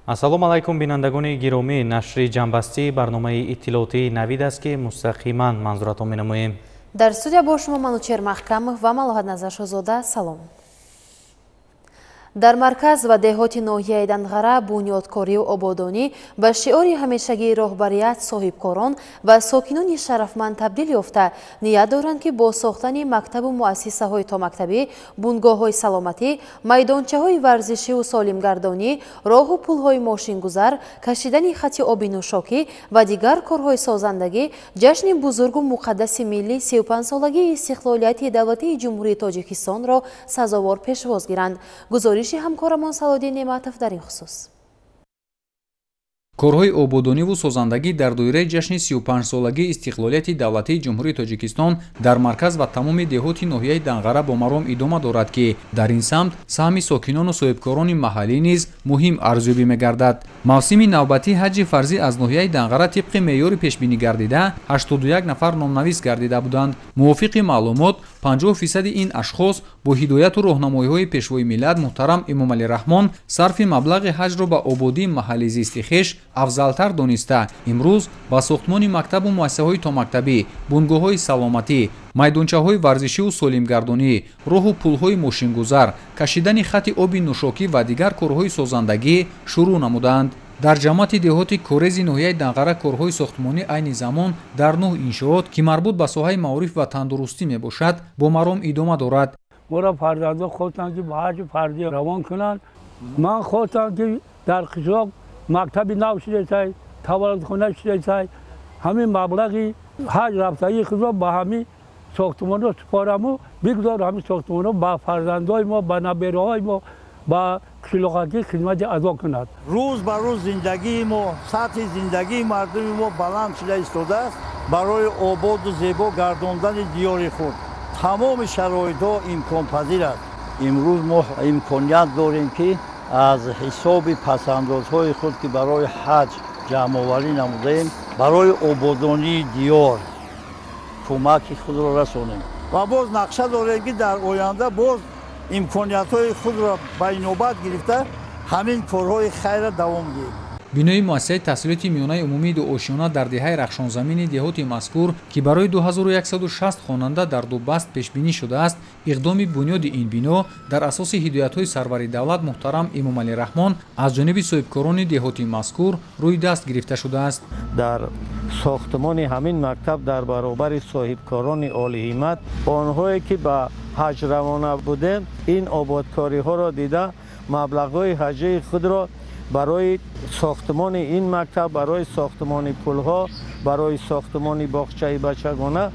Ассалому алайкум, бинандагони гиромӣ. Нашри ҷамъбастии барномаи иттилоотии «Навид» аст, ки мустақиман манзуратон менамоем. Дар студия бо шумо Манучер Маҳкамов ва Малоҳатназар Шозода. Салом. Дар марказ ва деҳоти ноҳияи Данғара бунёдкорию ободонӣ ба шиори ҳамешагии роҳбарият, соҳибкорон ва сокинони шарафманд табдил ёфта, ният доранд, ки бо сохтани мактабу муассисаҳои томактабӣ, бунгоҳҳои саломатӣ, майдончаҳои варзишиву солимгардонӣ, роҳу пулҳои мошингузар, кашидани хати оби нӯшокӣ ва дигар корҳои созандагӣ ҷашни бузургу муқаддаси миллӣ, 35-солагии истиқлолияти давлатии Ҷумҳурии Тоҷикистонро сазовор пешвоз гиранд. Гузориши ҳамкорамон Салоддин Неъматов дар ин хусус. Корҳои ободониву созандагӣ дар доираи ҷашни 35-солагии истиқлолияти давлатии Ҷумҳурии Тоҷикистон дар марказ ва тамоми деҳоти ноҳияи Данғара бо маром идома дорад, ки дар ин самт саҳми сокинону соҳибкорони маҳаллӣ низ муҳим арзёбӣ мегардад. Мавсими навбатии ҳаҷҷи фарзӣ аз ноҳияи Данғара тибқи меъёри пешбинӣ гардида 81 нафар номнавис гардида буданд. Мувофиқи маълумот, 50 фисади ин ашхос бо ҳидояту роҳнамоиҳои Пешвои миллат муҳтарам Эмомалӣ Раҳмон сарфи маблағи ҳаҷро ба ободии маҳалли зисти хеш афзалтар дониста, имрӯз ба сохтмони мактабу муассисаҳои томактабӣ, бунгоҳҳои саломатӣ, майдончаҳои варзишиву солимгардонӣ, роҳу пулҳои мошингузар, кашидани хати оби нӯшокӣ ва дигар корҳои созандагӣ шурӯъ намуданд. Дар ҷамоати деҳоти Корези ноҳияи Данғара корҳои сохтмонӣ айни замон дар нӯҳ иншоот, ки марбут ба соҳаи маориф ва тандурустӣ мебошад, бо маром идома дорад. Моро фарзандо хостанд, ки ба ҳаҷи фарзӣ равон кунанд. Ман хостам, ки дар қишлоқ мактаби нав шудесай, таваллудхона шудесай. Ҳамин маблағи ҳаҷ рафтагии худро ба ҳамин сохтмонро супораму бигзор ҳамин сохтмонро ба фарзандои мо, ба набераҳои мо, ба қишлоқакӣ хидмати адо кунад. Рӯз ба рӯз зиндагии мо, сатҳи зиндагии мардуми мо баланд шуда истодааст. Барои ободу зебо гардондани диёри худ тамоми шароитҳо имконпазир аст. Имрӯз мо имконият дорем, ки аз ҳисоби пасандозҳои худ, ки барои ҳаҷ ҷамъоварӣ намудаем, барои ободонии диёр кӯмаки худро расонем ва боз нақша дорем, ки дар оянда боз имкониятҳои худро ба инобат гирифта, ҳамин корҳои хайра давом диҳем. Бинои муассисаи таҳсилоти миёнаи умумии дуошиёна дар деҳаи Рахшонзамини деҳоти мазкур, ки барои 2160 хонанда дар ду баст пешбинӣ шудааст, иқдоми бунёди ин бино дар асоси ҳидоятҳои сарвари давлат муҳтарам Эмомалӣ Раҳмон аз ҷониби соҳибкорони деҳоти мазкур рӯи даст гирифта шудааст. Дар сохтмони ҳамин мактаб дар баробари соҳибкорони олиҳимат, онҳое ки ба ҳаҷ равона будем, ин ободкориҳоро дида, маблағҳои ҳаҷии худро барои сохтмони ин мактаб, барои сохтмони пулҳо, барои сохтмони боғчаи бачагона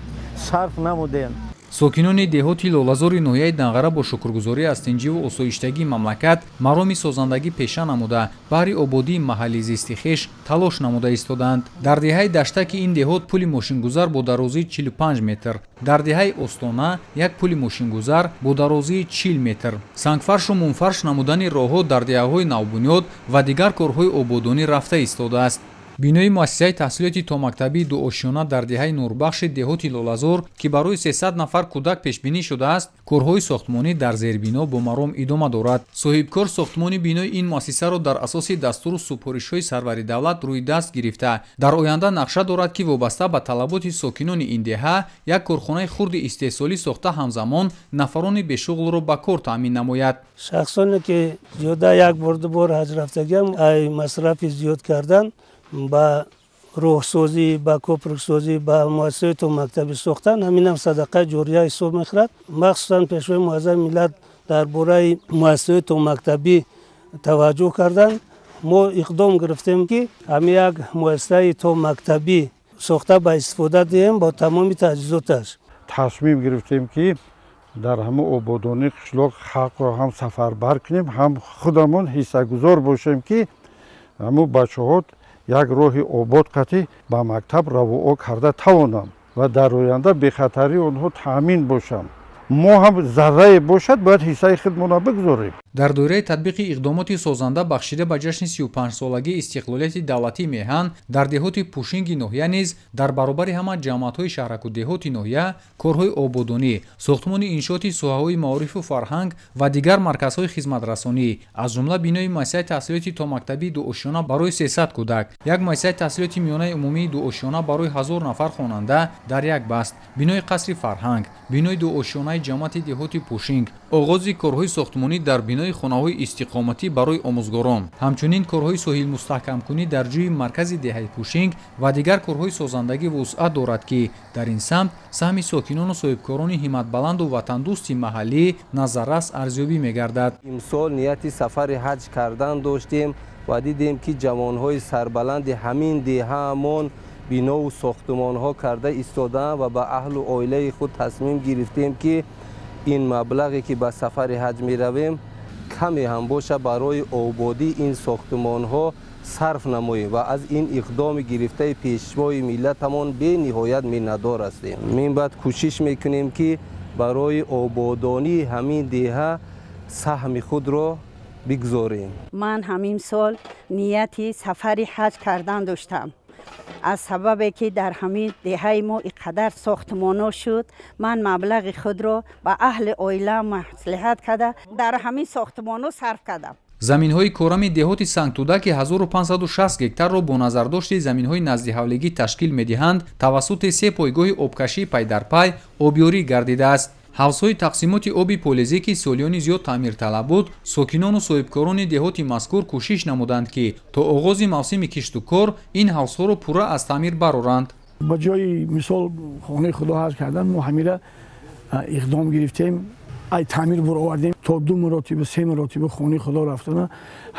сарф намудем. Сокинони деҳоти Лолазори ноҳияи Данғара бо шукргузорӣ аз тинҷиву осоиштагии мамлакат мароми созандагӣ пеша намуда, баҳри ободии маҳалли зисти хеш талош намуда истодаанд. Дар деҳаи Даштаки ин деҳот пули мошингузар бо дарозии 45 метр, дар деҳаи Остона як пули мошингузар бо дарозии 40 метр, сангфаршу мумфарш намудани роҳҳо дар деҳаҳои навбунёд ва дигар корҳои ободонӣ рафта истодааст. Бинои муассисаи таҳсилоти томактабии дуошиёна дар деҳаи Нурбахши деҳоти Лолазор, ки барои 300 нафар кӯдак пешбинӣ шудааст, корҳои сохтмонӣ дар зербино бо маром идома дорад. Соҳибкор сохтмони бинои ин муассисаро дар асоси дастуру супоришҳои сарвари давлат рӯи даст гирифта, дар оянда нақша дорад, ки вобаста ба талаботи сокинони ин деҳа як корхонаи хурди истеҳсолӣ сохта, ҳамзамон нафарони бешуғлро ба кор таъмин намояд. Шахсоне ки зиёда як бор, ду бор ҳаҷ рафтагиам, ай масрафи зиёд кардан ба роҳсозӣ, ба коприксозӣ, ба муассисаи томактабӣ сохтан, ҳаминам садақаи ҷория ҳисоб мехӯрад. Махсусан Пешвои муаззами миллат дар бораи муассисаи томактабӣ таваҷҷӯҳ карданд. Мо иқдом гирифтем, ки ҳамин як муассисаи томактабӣ сохта ба истифода диҳем бо тамоми таҷҳизоташ. Тасмим гирифтем, ки дар ҳамон ободонии қишлоқ халқро ҳам сафарбар кунем, ҳам худамон ҳиссагузор бошем, ки ҳамун бачаҳо як роҳи обод қатӣ ба мактаб равоа карда тавонам ва дар оянда бехатарии онҳо таъмин бошам. Мо ҳам заррае бошад, бояд ҳиссаи худмонро бигузорем. Дар доираи татбиқи иқдомоти созанда бахшида ба ҷашни 35-солагии истиқлолияти давлатии меҳан дар деҳоти Пушинги ноҳия низ дар баробари ҳама ҷамоатҳои шаҳраку деҳоти ноҳия корҳои ободонӣ, сохтмони иншооти соҳаҳои маорифу фарҳанг ва дигар марказҳои хизматрасонӣ, аз ҷумла бинои муассисаи таҳсилоти томактабии дуошёна барои 300 кӯдак, як муассисаи таҳсилоти миёнаи умумии дуошёна барои 1000 нафар хонанда дар як баст, бинои қасри фарҳанг, бинои дуошёнаи ҷамоати деҳоти Пушинг, оғози корҳои сохтмонӣ дар бинои хонаҳои истиқоматӣ барои омӯзгорон, ҳамчунин корҳои соҳилмустаҳкамкунӣ дар ҷӯи маркази деҳаи Пушинг ва дигар корҳои созандагӣ вусъат дорад, ки дар ин самт саҳми сокинону соҳибкорони ҳимматбаланду ватандӯсти маҳаллӣ назаррас арзёбӣ мегардад. Имсол нияти сафари ҳаҷ кардан доштем ва дидем, ки ҷавонҳои сарбаланди ҳамин деҳаамон бинову сохтумонҳо карда истодаанд ва ба аҳлу оилаи худ тасмим гирифтем, ки ин маблағе ки ба сафари ҳаҷ меравем каме ҳам боша барои ободии ин сохтумонҳо сарф намоем ва аз ин иқдоми гирифтаи пешвои миллатамон бениҳоят миннатдор ҳастем. Минбаъд кӯшиш мекунем, ки барои ободонии ҳамин деҳа саҳми худро бигзорем. Ман ҳамин сол нияти сафари ҳаҷ кардан доштам. Аз сабабе ки дар ҳамин деҳаи мо ин қадар сохтмонҳо шуд, ман маблағи худро ба аҳли оила маслиҳат карда дар ҳамин сохтмонҳо сарф кардам. Заминҳои корами деҳоти Сангтуда, ки 1560 гектарро бо назардошти заминҳои наздиҳавлигӣ ташкил медиҳанд, тавассути се пойгоҳи обкашӣ пай дар пай обёрӣ гардидааст. Ҳавзҳои тақсимоти оби полезӣ, ки солиёни зиёд таъмирталаб буд, сокинону соҳибкорони деҳоти мазкур кӯшиш намуданд, ки то оғози мавсими кишту кор ин ҳавзҳоро пурра аз таъмир бароранд. Ба ҷои мисол хонаи худо ҳаҷ кардан мо ҳамира иқдом гирифтем, ай таъмир баровардем. То 2 маротиба 3 маротиба хонаи худо рафтана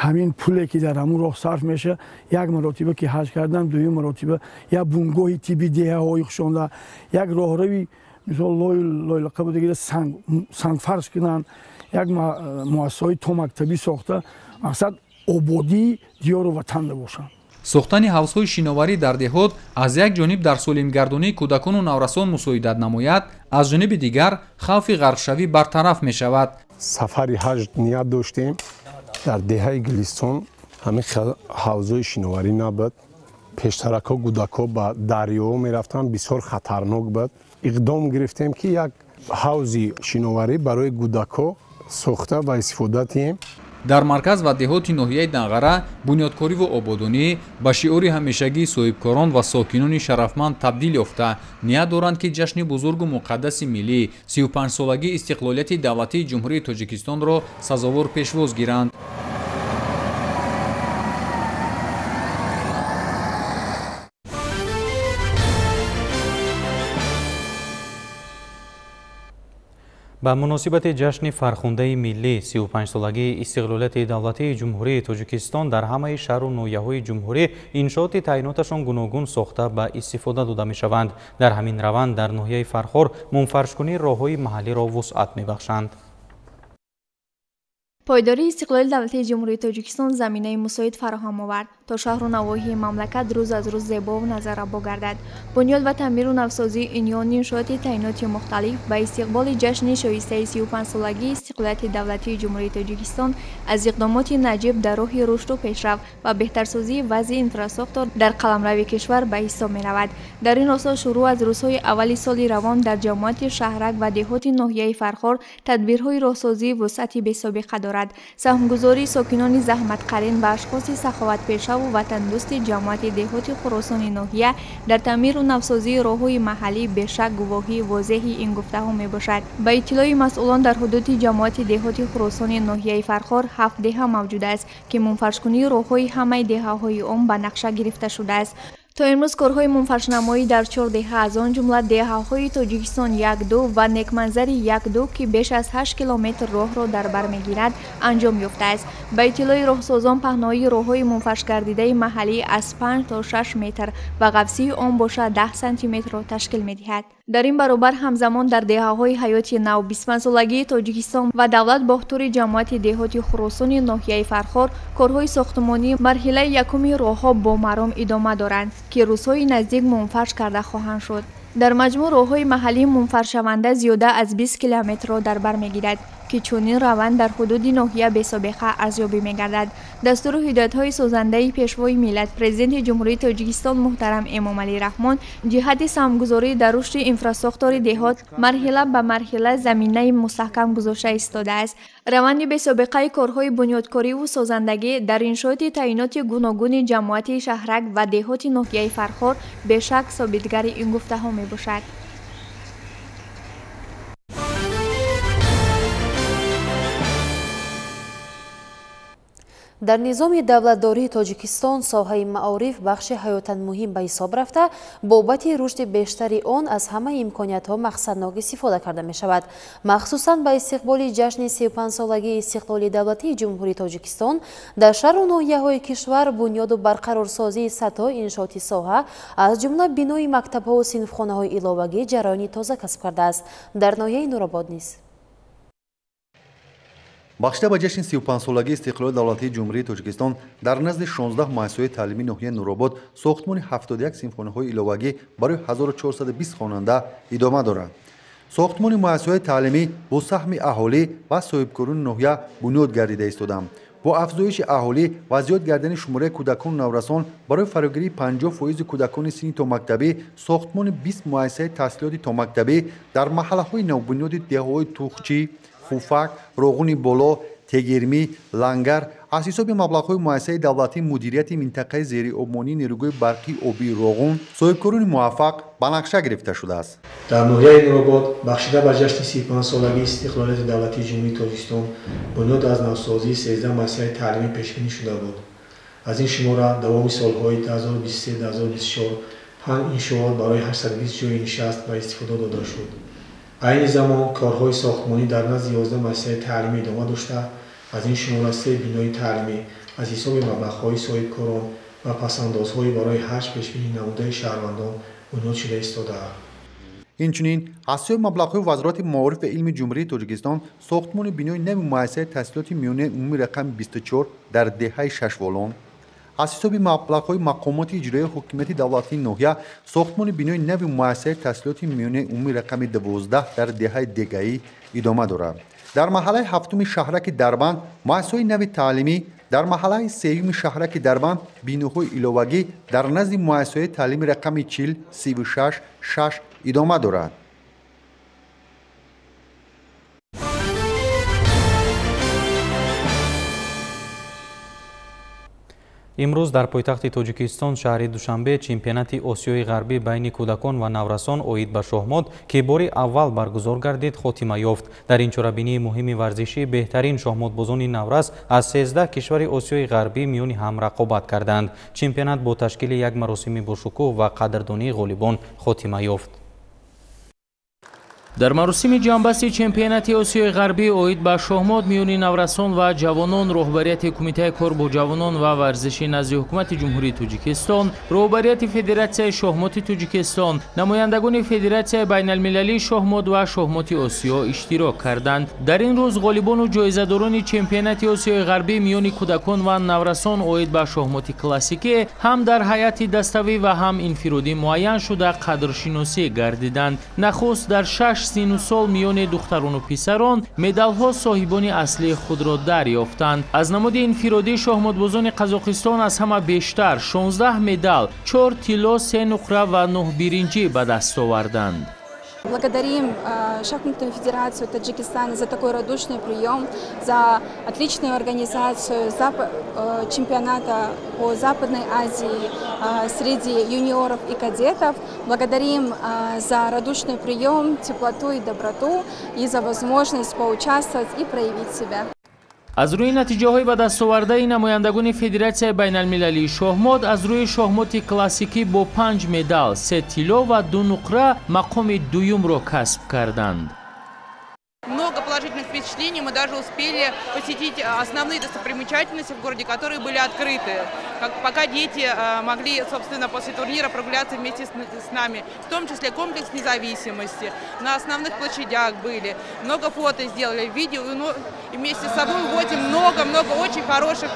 ҳамин пуле ки дар ҳамун роҳ сарф меша, як маротиба ки ҳаҷ кардан, дуюм маротиба як бунгоҳи тибби деҳаҳои хушонда, як роҳрави мисол лойлақа будагида сангфарш кунанд, як муассисаҳои томактабӣ сохта, мақсад ободии диёру ватанда бошанд. Сохтани ҳавзҳои шиноварӣ дар деҳот аз як ҷониб дар солимгардонии кӯдакону наврасон мусоидат намояд, аз ҷониби дигар хавфи ғарқшавӣ бартараф мешавад. Сафари ҳаҷ ният доштем. Дар деҳаи Гулистон ҳамин ҳавзҳои шиноварӣ набуд. Пештаракҳо кӯдакҳо ба дарёҳо мерафтанд, бисёр хатарнок буд. Иқдом гирифтем, ки як ҳавзи шиноварӣ барои кӯдакҳо сохта ва истифода диҳем. Дар марказ ва деҳоти ноҳияи Данғара бунёдкориву ободонӣ ба шиори ҳамешагии соҳибкорон ва сокинони шарафманд табдил ёфта, ният доранд, ки ҷашни бузургу муқаддаси миллӣ 35-солагии истиқлолияти давлатии Ҷумҳурии Тоҷикистонро сазовор пешвоз гиранд. Ба муносибати ҷашни фархундаи миллӣ 35-солагии истиқлолияти давлатии Ҷумҳурии Тоҷикистон дар ҳамаи шаҳру ноҳияҳои ҷумҳурӣ иншооти таъиноташон гуногун сохта ба истифода дода мешаванд. Дар ҳамин раванд дар ноҳияи Фархор мунфаршкунии роҳҳои маҳаллиро вусъат мебахшанд. Пойдории истиқлоли давлатии Ҷумҳурии Тоҷикистон заминаи мусоид фароҳам овард, то шаҳру навоҳии мамлакат рӯз аз рӯз зебову назаррабо гардад. Бунёд ва таъмиру навсозии инёни иншооти таъиноти мухталиф ба истиқболи ҷашни шоистаи 35-солагии истиқлолияти давлатии Ҷумҳурии Тоҷикистон аз иқдомоти наҷиб дар роҳи рушду пешрафт ва беҳтарсозии вазъи инфрасохтор дар қаламрави кишвар ба ҳисоб меравад. Дар ин росто шурӯъ аз рӯзҳои аввали соли равон дар ҷамоати шаҳрак ва деҳоти ноҳияи Фархор тадбирҳои роҳсозии вусъати бесобиқа дорад. Саҳмгузории сокинони заҳматқарин ва ашхоси саховатпешаву ватандӯсти ҷамоати деҳоти Хуросони ноҳия дар таъмиру навсозии роҳҳои маҳаллӣ бешак гувоҳии возеҳи ин гуфтаҳо мебошад. Ба иттилои масъулон дар ҳудуди ҷамоати деҳоти Хуросони ноҳияи Фархор 7 деҳа мавҷуд аст, ки мунфаршкунии роҳҳои ҳамаи деҳаҳои он ба нақша гирифта шудааст. То имрӯз корҳои мунфаршнамоӣ дар 4 деҳа, аз он ҷумла деҳаҳои Тоҷикистон 1-2 ва Некманзари 1-2, ки беш аз 8 километр роҳро дар бар мегирад, анҷом ёфтааст. Ба иттилои роҳсозон, паҳноии роҳҳои мунфаршгардидаи маҳаллӣ аз 5 то 6 метр ва ғафсии он бошад 10 сантиметрро ташкил медиҳад. Дар ин баробар ҳамзамон дар деҳаҳои ҳаёти нав 25-солагии Тоҷикистон ва давлат бохтури ҷамоати деҳоти Хуросони ноҳияи Фархор корҳои сохтмонии марҳилаи якуми роҳҳо бо маром идома доранд, ки рӯзҳои наздик мунфарш карда хоҳанд шуд. Дар маҷмӯъ роҳҳои маҳаллии мунфаршаванда зиёда аз 20 километрро дар бар мегирад, ки чунин раванд дар ҳудуди ноҳия бесобиқа арзёбӣ мегардад. Дастуру ҳидоятҳои созандаи Пешвои миллат, Президенти Ҷумҳурии Тоҷикистон муҳтарам Эмомалӣ Раҳмон ҷиҳати саҳмгузорӣ дар рушди инфрасохтори деҳот марҳила ба марҳила заминаи мустаҳкам гузошта истодааст. Раванди бесобиқаи корҳои бунёдкориву созандагӣ дар иншооти таъиноти гуногуни ҷамоати шаҳрак ва деҳоти ноҳияи Фархор бешак собитгари ин гуфтаҳо мебошад. Дар низоми давлатдории Тоҷикистон соҳаи маориф бахши ҳаётан муҳим ба ҳисоб рафта, бобати рушди бештари он аз ҳамаи имкониятҳо мақсаднок истифода карда мешавад. Махсусан ба истиқболи ҷашни 35-солагии истиқлоли давлатии Ҷумҳурии Тоҷикистон дар шаҳру ноҳияҳои кишвар бунёду барқарорсозии садҳо иншооти соҳа, аз ҷумла бинои мактабҳову синфхонаҳои иловагӣ ҷараёни тоза касб кардааст. Дар ноҳияи Нуробод низ бахшида ба ҷашни 35-солагии истиқлоли давлатии Ҷумҳурии Тоҷикистон дар назди 16 муассисаҳои таълимии ноҳияи Нуробод сохтмони 71 синфхонаҳои иловагӣ барои 1420 хонанда идома дорад. Сохтмони муассисаҳои таълимӣ бо саҳми аҳолӣ ва соҳибкорони ноҳия бунёд гардида истоданд. Бо афзоиши аҳолӣ ва зиёд гардани шумораи кӯдакону наврасон барои фарогирии 50% кӯдакони синни томактабӣ сохтмони 20 муассисаи таҳсилоти томактабӣ дар маҳаллаҳои навбунёди деҳаҳои Тухчӣ, Хуфак, Роғуни Боло, Тегермӣ, Лангар аз ҳисоби маблағҳои муассисаи давлатии мудирияти минтақаи зериобмонии нерӯгоҳи барқии обии Роғун соҳибкорони муваффақ ба нақша гирифта шудааст. Дар ноҳияи Нуробод бахшида ба ҷашни 35-солагии истиқлолияти давлатии Ҷумҳурии Тоҷикистон бунёд аз навсозии 13 муассисаи таълимӣ пешбинӣ шуда буд. Аз ин шумора давоми солҳои 2023-2024 5 иншоот барои 820 ҷойи нишаст ба истифода дода шуд. Айни замон корҳои сохтмонӣ дар назди 11 муассисаи таълимӣ идома дошта, аз ин шумора 3 бинои таълимӣ аз ҳисоби маблағҳои соҳибкорон ва пасандозҳои барои ҳаҷ пешбинӣ намудаи шаҳрвандон бунёд шуда истодааст. Инчунин аз ҳисоби маблағҳои Вазорати маориф ва илми Ҷумҳурии Тоҷикистон сохтмони бинои нави муассисаи таҳсилоти миёнаи умумии рақами 24 дар деҳаи Шашволон, аз ҳисоби маблағҳои мақомоти иҷроияи ҳокимияти давлатии ноҳия сохтмони бинои нави муассисаи таҳсилоти миёнаи умумии рақами 12 дар деҳаи Дегаӣ идома дорад. Дар маҳаллаи ҳафтуми шаҳраки Дарбанд муассисаҳои нави таълимӣ, дар маҳаллаи сеюми шаҳраки Дарбанд биноҳои иловагӣ дар назди муассисаҳои таълими рақами 40, 36, 6 идома дорад. Имрӯз дар пойтахти Тоҷикистон шаҳри Душанбе чемпионати Осиёи Ғарбӣ байни кӯдакон ва наврасон оид ба шоҳмот, ки бори аввал баргузор гардид, хотима ёфт. Дар ин чорабинии муҳими варзишӣ беҳтарин шоҳмотбозони наврас аз 13 кишвари Осиёи Ғарбӣ миёни ҳам рақобат карданд. Чемпионат бо ташкили як маросими бошукӯҳ ва қадрдонии ғолибон хотима ёфт. Дар маросими ҷамъбасти чемпионати Осиёи Ғарбӣ оид ба шоҳмот миёни наврасон ва ҷавонон роҳбарияти Кумитаи кор бо ҷавонон ва варзиши назди ҳукумати Ҷумҳурии Тоҷикистон, роҳбарияти Федератсияи шоҳмоти Тоҷикистон, намояндагони Федератсияи байналмилалии шоҳмот ва шоҳмоти Осиё иштирок карданд. Дар ин рӯз ғолибону ҷоизадорони чемпионати Осиёи Ғарбӣ миёни кӯдакон ва наврасон оид ба шоҳмоти классикӣ ҳам дар ҳайати даставӣ ва ҳам инфиродӣ муайян шуда қадршиносӣ гардиданд. Нахуст дар 6 сину сол миёни духтарону писарон медалҳо соҳибони аслии худро дарёфтанд. Аз намуди инфиродӣ шоҳмотбозони Қазоқистон аз ҳама бештар 16 медал, 4 тилло, 3 нуқра ва 9 биринҷӣ ба даст оварданд. Благодарим Шахматную федерацию Таджикистана за такой радушный прием, за отличную организацию чемпионата по Западной Азии среди юниоров и кадетов. Благодарим за радушный прием, теплоту и доброту и за возможность поучаствовать и проявить себя. Аз рӯи натиҷаҳои ба дастовардаи намояндагони Федератсияи байналмилалии шоҳмот, аз рӯи шоҳмоти классикӣ бо 5 медал, 3 тилло ва 2 нуқра мақоми дуюмро касб карданд. Много положительных впечатлений. Мы даже успели посетить основные достопримечательности в городе, которые были открыты. Пока дети могли, собственно, после турнира прогуляться вместе с нами. В том числе комплекс независимости. На основных площадях были. Много фото сделали, видео. И вместе с собой уводим много-много очень хороших,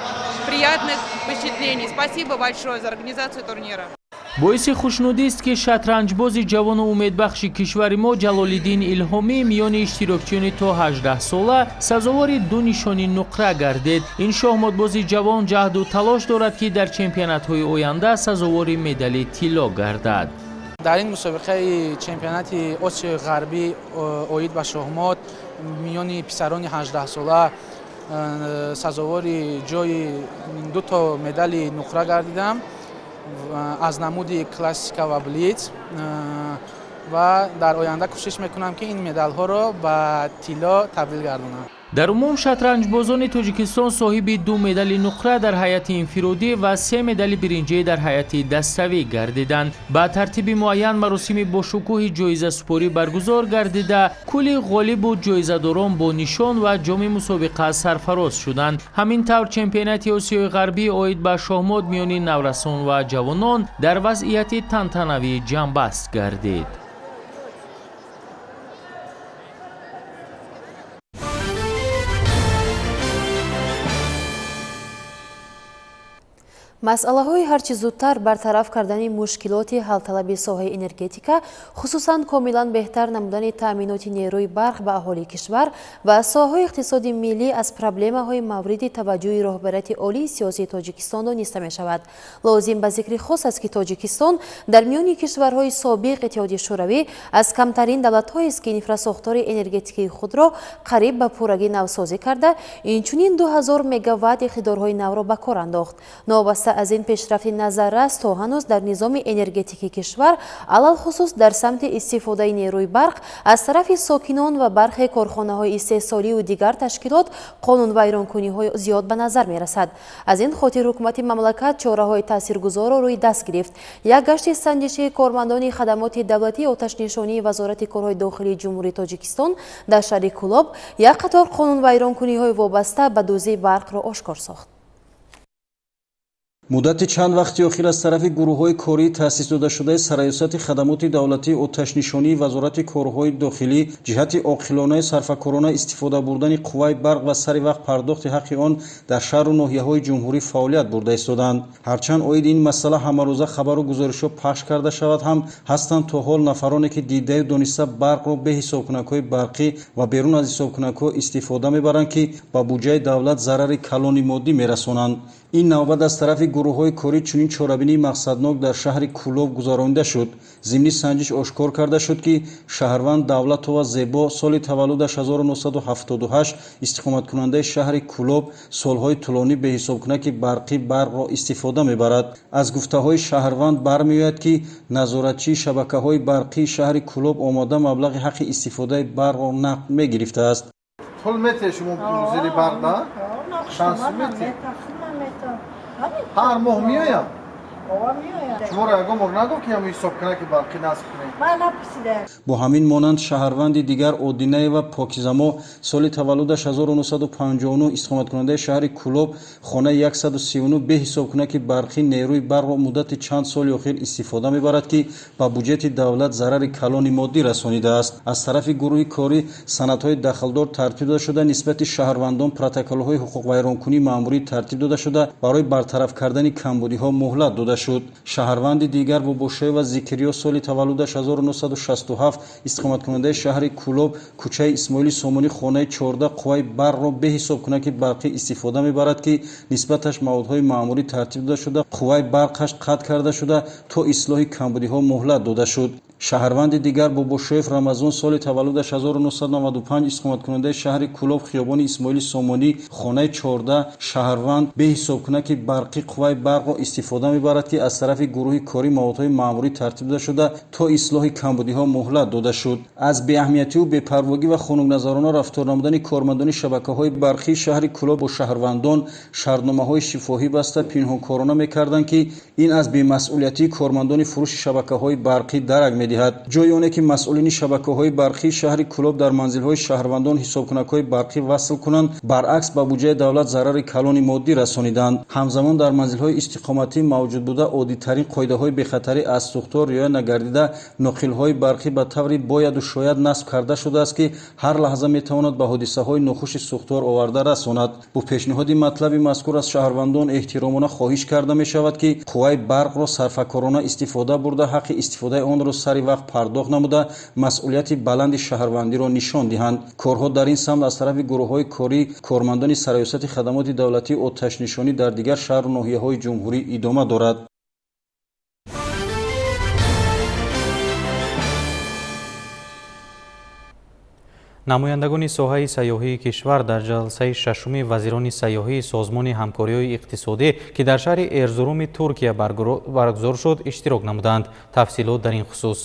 приятных впечатлений. Спасибо большое за организацию турнира. Боиси хушнудист, ки шатранҷбози ҷавону умедбахши кишвари мо Ҷалолиддин Илҳомӣ миёни иштирокчиёни то 18 сола сазовори 2 нишони нуқра гардид. Ин шоҳмотбози ҷавон ҷаҳду талош дорад, ки дар чемпионатҳои оянда сазовори медали тилло гардад. Дар ин мусобиқаи чемпионати Осиёи Ғарбӣ оид ба шоҳмот миёни писарони 18 сола сазовори ҷои 2 то медали нуқра гардидам аз намуди классика ва блиц ва дар оянда кӯшиш мекунам, ки ин медалҳоро ба тилло табдил гардонам. Дар умум шатранҷбозони Тоҷикистон соҳиби 2 медали нуқра дар ҳайати инфиродӣ ва 3 медали биринҷӣ дар ҳайати даставӣ гардиданд. Ба тартиби муайян маросими бошукӯҳи ҷоизасупорӣ баргузор гардида, кулли ғолибу ҷоизадорон бо нишон ва ҷоми мусобиқа сарфароз шуданд. Ҳамин тавр чемпионати Осиёи Ғарбӣ оид ба шоҳмот миёни наврасон ва ҷавонон дар вазъияти тантанавӣ ҷамъбаст гардид. Масъалаҳои ҳарчи зудтар бартараф кардани мушкилоти ҳалталаби соҳаи энергетика, хусусан комилан беҳтар намудани таъминоти нерӯи барқ ба аҳолии кишвар ва соҳаҳои иқтисоди миллӣ аз проблемаҳои мавриди таваҷҷӯҳи роҳбарияти олии сиёсии Тоҷикистон дониста мешавад. Лозим ба зикри хос аст, ки Тоҷикистон дар миёни кишварҳои собиқ Иттиҳоди Шӯравӣ аз камтарин давлатҳоест, ки инфрасохтори энергетикии худро қариб ба пуррагӣ навсозӣ карда, инчунин 2000 мегаватт иқтидорҳои навро ба кор андохт. Новобаста аз ин пешрафти назаррас то ҳанӯз дар низоми энергетикии кишвар, алалхусус дар самти истифодаи нерӯи барқ аз тарафи сокинон ва бархе корхонаҳои истеҳсолию дигар ташкилот қонунвайронкуниҳои зиёд ба назар мерасад. Аз ин хотир ҳукумати мамлакат чораҳои таъсиргузорро рӯи даст гирифт. Як гашти санҷишии кормандони хадамоти давлатии оташнишонии Вазорати корҳои дохилии Ҷумҳурии Тоҷикистон дар шаҳри Кӯлоб як қатор қонунвайронкуниҳои вобаста ба дуздии барқро ошкор сохт. Муддати чанд вақти охир аз тарафи гурӯҳҳои кории таъсис додашудаи Сарраёсати хадамоти давлатии оташнишонии Вазорати корҳои дохилӣ ҷиҳати оқилонаи сарфакорона истифода бурдани қувваи барқ ва сари вақт пардохти ҳаққи он дар шаҳру ноҳияҳои ҷумҳурӣ фаъолият бурда истоданд. Ҳарчанд оиди ин масъала ҳамарӯза хабару гузоришҳо пахш карда шавад ҳам, ҳастанд то ҳол нафароне, ки дидаю дониста барқро бе ҳисобкунакҳои барқӣ ва берун аз ҳисобкунакҳо истифода мебаранд, ки ба буҷаи давлат зарари калони моддӣ мерасонанд. Ин навбат аз тарафи гурӯҳҳои корӣ чунин чорабинии мақсаднок дар шаҳри Кӯлоб гузаронида шуд. Зимни санҷиш ошкор карда шуд, ки шаҳрванд Давлатова Зебо соли таваллудаш 1978 истиқоматкунандаи шаҳри Кӯлоб солҳои тӯлонӣ беҳисобкунаки барқӣ барқро истифода мебарад. Аз гуфтаҳои шаҳрванд бармеояд, ки назоратчии шабакаҳои барқии шаҳри Кӯлоб омода маблағи ҳаққи истифодаи барқро нақд мегирифтааст. Пул метиҳед шумо зери барқ, да? Шанс метиҳед? Ҳар моҳ меоям? Шуморо ягон бор нагуфт, ки ҳамин ҳисобкунаки барқӣ насб кунед? Ман напурсидам. Бо ҳамин монанд шаҳрванди дигар Одинаева Покизамо соли таваллудаш 1959 истиқоматкунандаи шаҳри Кӯлоб хонаи 139 бе ҳисобкунаки барқӣ нерӯи барқро муддати чанд соли охир истифода мебарад, ки ба буҷети давлат зарари калони моддӣ расонидааст. Аз тарафи гурӯҳи корӣ санадҳои дахлдор тартиб дода шуда, нисбати шаҳрвандон протоколҳои ҳуқуқвайронкунии маъмурӣ тартиб дода шуда, барои бартараф кардани камбудиҳо муҳлат дода шуд. Шаҳрванди дигар Бобошоева Зикриё соли таваллудаш 1967 истиқоматкунандаи шаҳри Кӯлоб кӯчаи Исмоили Сомонӣ хонаи 14 қувваи барқро бе ҳисобкунаки барқӣ истифода мебарад, ки нисбаташ маводҳои маъмурӣ тартиб дода шуда, қувваи барқаш қатъ карда шуда, то ислоҳи камбудиҳо муҳлат дода шуд. Шаҳрванди дигар Бобошоев Рамазон соли таваллудаш 1995 истиқоматкунандаи шаҳри Кӯлоб хиёбони Исмоили Сомонӣ хонаи 14 шаҳрванд бе ҳисобкунаки барқӣ қувваи барқро истифода мебарад, ки аз тарафи гурӯҳи корӣ маводҳои маъмурӣ тартиб дода шуда, то ислоҳи камбудиҳо муҳлат дода шуд. Аз беаҳамиятиву бепарвогӣ ва хунукназарона рафтор намудани кормандони шабакаҳои барқии шаҳри Кӯлоб бо шаҳрвандон шартномаҳои шифоҳӣ баста пинҳонкорона мекарданд, ки ин аз бемасъулиятии кормандони фурӯши шабакаҳои барқӣ дарак медиҳад. медиҳад. Ҷои оне ки масъулини шабакаҳои барқии шаҳри Кӯлоб дар манзилҳои шаҳрвандон ҳисобкунакҳои барқӣ васл кунанд, баръакс ба буҷаи давлат зарари калони моддӣ расониданд. Ҳамзамон дар манзилҳои истиқоматӣ мавҷуд буда оддитарин қоидаҳои бехатарӣ аз сӯхтор риоя нагардида, ноқилҳои барқӣ ба таври бояду шояд насб карда шудааст, ки ҳар лаҳза метавонад ба ҳодисаҳои нохуши сӯхтор оварда расонад. Бо пешниҳоди матлаби мазкур аз шаҳрвандон эҳтиромона хоҳиш карда мешавад, ки қувваи барқро сарфакорона истифода бурда, ҳаққи истифодаи онро сари вақт пардохт намуда, масъулияти баланди шаҳрвандиро нишон диҳанд. Корҳо дар ин самт аз тарафи гурӯҳҳои корӣ кормандони Сарраёсати хадамоти давлатии оташнишонӣ дар дигар шаҳру ноҳияҳои ҷумҳурӣ идома дорад. Намояндагони соҳаи сайёҳии кишвар дар ҷалсаи шашуми вазирони сайёҳии Созмони ҳамкориҳои иқтисодӣ, ки дар шаҳри Эрзуруми Туркия баргузор шуд, иштирок намуданд. Тафсилот дар ин хусус.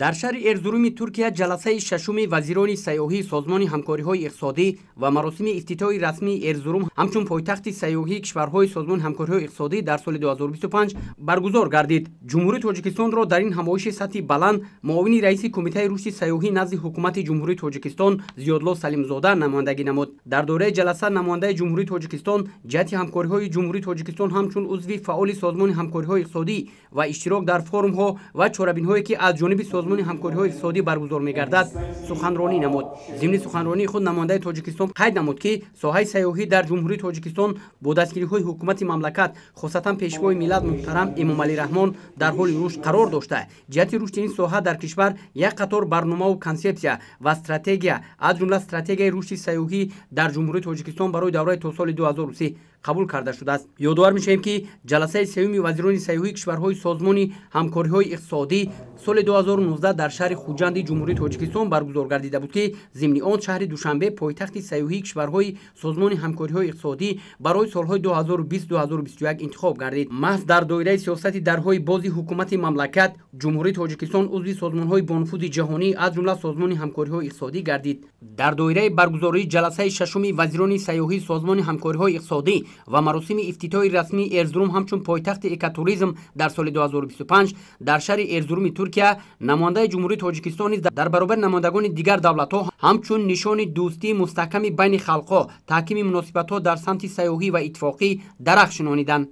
Дар шаҳри Эрзуруми Туркия ҷаласаи шашуми вазирони сайёҳии Созмони ҳамкориҳои иқтисодӣ ва маросими ифтитоҳи расмии Эрзурум ҳамчун пойтахти сайёҳии кишварҳои Созмони ҳамкориҳои иқтисодӣ дар соли 2025 баргузор гардид. Ҷумҳурии Тоҷикистонро дар ин ҳамоиши сатҳи баланд муовини раиси Кумитаи рушди сайёҳӣ назди Ҳукумати Ҷумҳурии Тоҷикистон Зиёдло Салимзода намояндагӣ намуд. Дар доираи ҷаласа намояндаи Ҷумҳурии Тоҷикистон ҷиҳати ҳамкориҳои Ҷумҳурии Тоҷикистон ҳамчун узви фаъоли Созмони ҳамкориҳои иқтисодӣ ва иштирок дар форумҳо ва чорабинҳое ки аз ҷониби Созмони ҳамкориҳои иқтисодӣ баргузор мегардад, суханронӣ намуд. Зимни суханронии худ намояндаи Тоҷикистон қайд намуд, ки соҳаи сайёҳӣ дар Ҷумҳурии Тоҷикистон бо дастгириҳои ҳукумати мамлакат, хусусан Пешвои миллат муҳтарам Эмомалӣ Раҳмон, дар ҳоли рушд қарор дошта, ҷиҳати рушди ин соҳа дар кишвар як қатор барномаву консепсия ва стратегия, аз ҷумла стратегияи рушди сайёҳӣ дар Ҷумҳурии Тоҷикистон барои давраи то соли 2030 қабул карда шудааст. Ёдовар мешавем, ки ҷаласаи сеюми вазирони сайёҳии кишварҳои Созмони ҳамкориҳои иқтисодӣ соли 2019 дар шаҳри Хуҷанди Ҷумҳурии Тоҷикистон баргузор гардида буд, ки зимни он шаҳри Душанбе пойтахти сайёҳии кишварҳои Созмони ҳамкориҳои иқтисодӣ барои солҳои 2020-2021 интихоб гардид. Маҳз дар доираи сиёсати дарҳои бози ҳукумати мамлакат Ҷумҳурии Тоҷикистон узви созмонҳои бонуфузи ҷаҳонӣ, аз ҷумла Созмони ҳамкориҳои иқтисодӣ гардид. Дар доираи баргузории ҷаласаи шашуми вазирони сайёҳии Созмони ҳамкориҳои иқтисодӣ ва маросими ифтитоҳи расмии Эрзурум ҳамчун пойтахти экотуризм дар соли 2025 дар шаҳри Эрзуруми Туркия намояндаи Ҷумҳурии Тоҷикистон низ дар баробари намояндагони дигар давлатҳо ҳамчун нишони дӯстии мустаҳками байни халқҳо, таҳкими муносибатҳо дар самти сайёҳӣ ва иттифоқӣ дарахт шинониданд.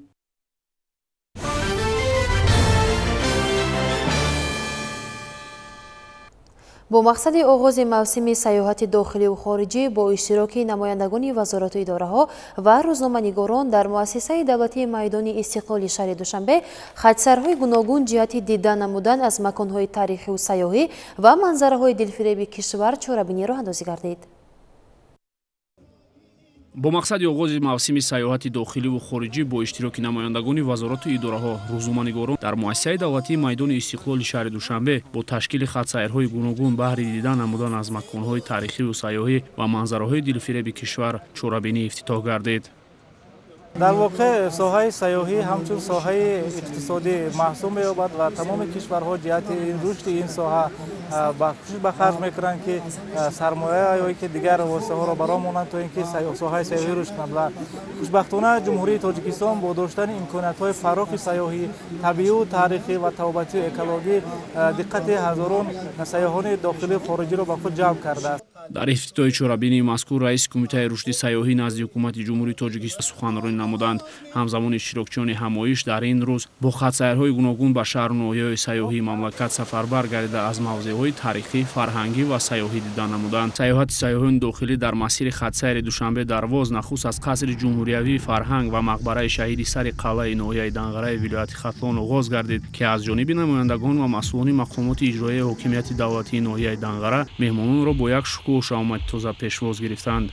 Бо мақсади оғози мавсими сайёҳати дохиливу хориҷӣ бо иштироки намояндагони вазорату идораҳо ва рӯзноманигорон дар муассисаи давлатии майдони Истиқлоли шаҳри Душанбе хатсайрҳои гуногун ҷиҳати дида намудан аз маконҳои таърихиву сайёҳӣ ва манзараҳои дилфиреби кишвар чорабинӣ роҳандозӣ гардид. Бо мақсади оғози мавсими сайёҳати дохиливу хориҷӣ бо иштироки намояндагони вазорату идораҳо, рӯзноманигорон дар муассисаи давлатии майдони Истиқлоли шаҳри Душанбе бо ташкили хатсайрҳои гуногун баҳри дида намудан аз маконҳои таърихиву сайёҳӣ ва манзараҳои дилфиреби кишвар чорабинӣ ифтитоҳ гардид. Дар воқеъ соҳаи сайёҳӣ ҳамчун соҳаи иқтисодӣ маҳсуб меёбад ва тамоми кишварҳо ҷиҳати рушди ин соҳа кӯшиш ба харҷ мекунанд, ки сармоя ё ки дигар воситаҳоро баро монанд, то ин ки соҳаи сайёҳӣ рушд кунад. Ва хушбахтона Ҷумҳурии Тоҷикистон бо доштани имкониятҳои фарохи сайёҳӣ, табиию таърихӣ ва табобатию экологӣ диққати ҳазорон сайёҳони дохилию хориҷиро ба худ ҷалб кардааст. Дар ифтитоҳи чорабинии мазкур раиси Кумитаи рушди сайёҳӣ назди Ҳукумати Ҷумҳурии Тоҷикистон суханронӣ намуданд. Ҳамзамон иштирокчиёни ҳамоиш дар ин рӯз бо хатсайрҳои гуногун ба шаҳру ноҳияҳои сайёҳии мамлакат сафарбар гардида, аз мавзеъҳои таърихӣ, фарҳангӣ ва сайёҳӣ дида намуданд. Сайёҳати сайёҳони дохилӣ дар масири хатсайри Душанбе Дарвоз нахуст аз қасри ҷумҳуриявии фарҳанг ва мақбараи шаҳиди сари қалъаи ноҳияи Данғараи вилояти Хатлон оғоз гардид, ки аз ҷониби намояндагон ва масъулони мақомоти иҷроияи ҳокимияти давлатии ноҳияи Данғара меҳмононро бо як шукӯҳу шаҳомати тоза пешвоз гирифтанд.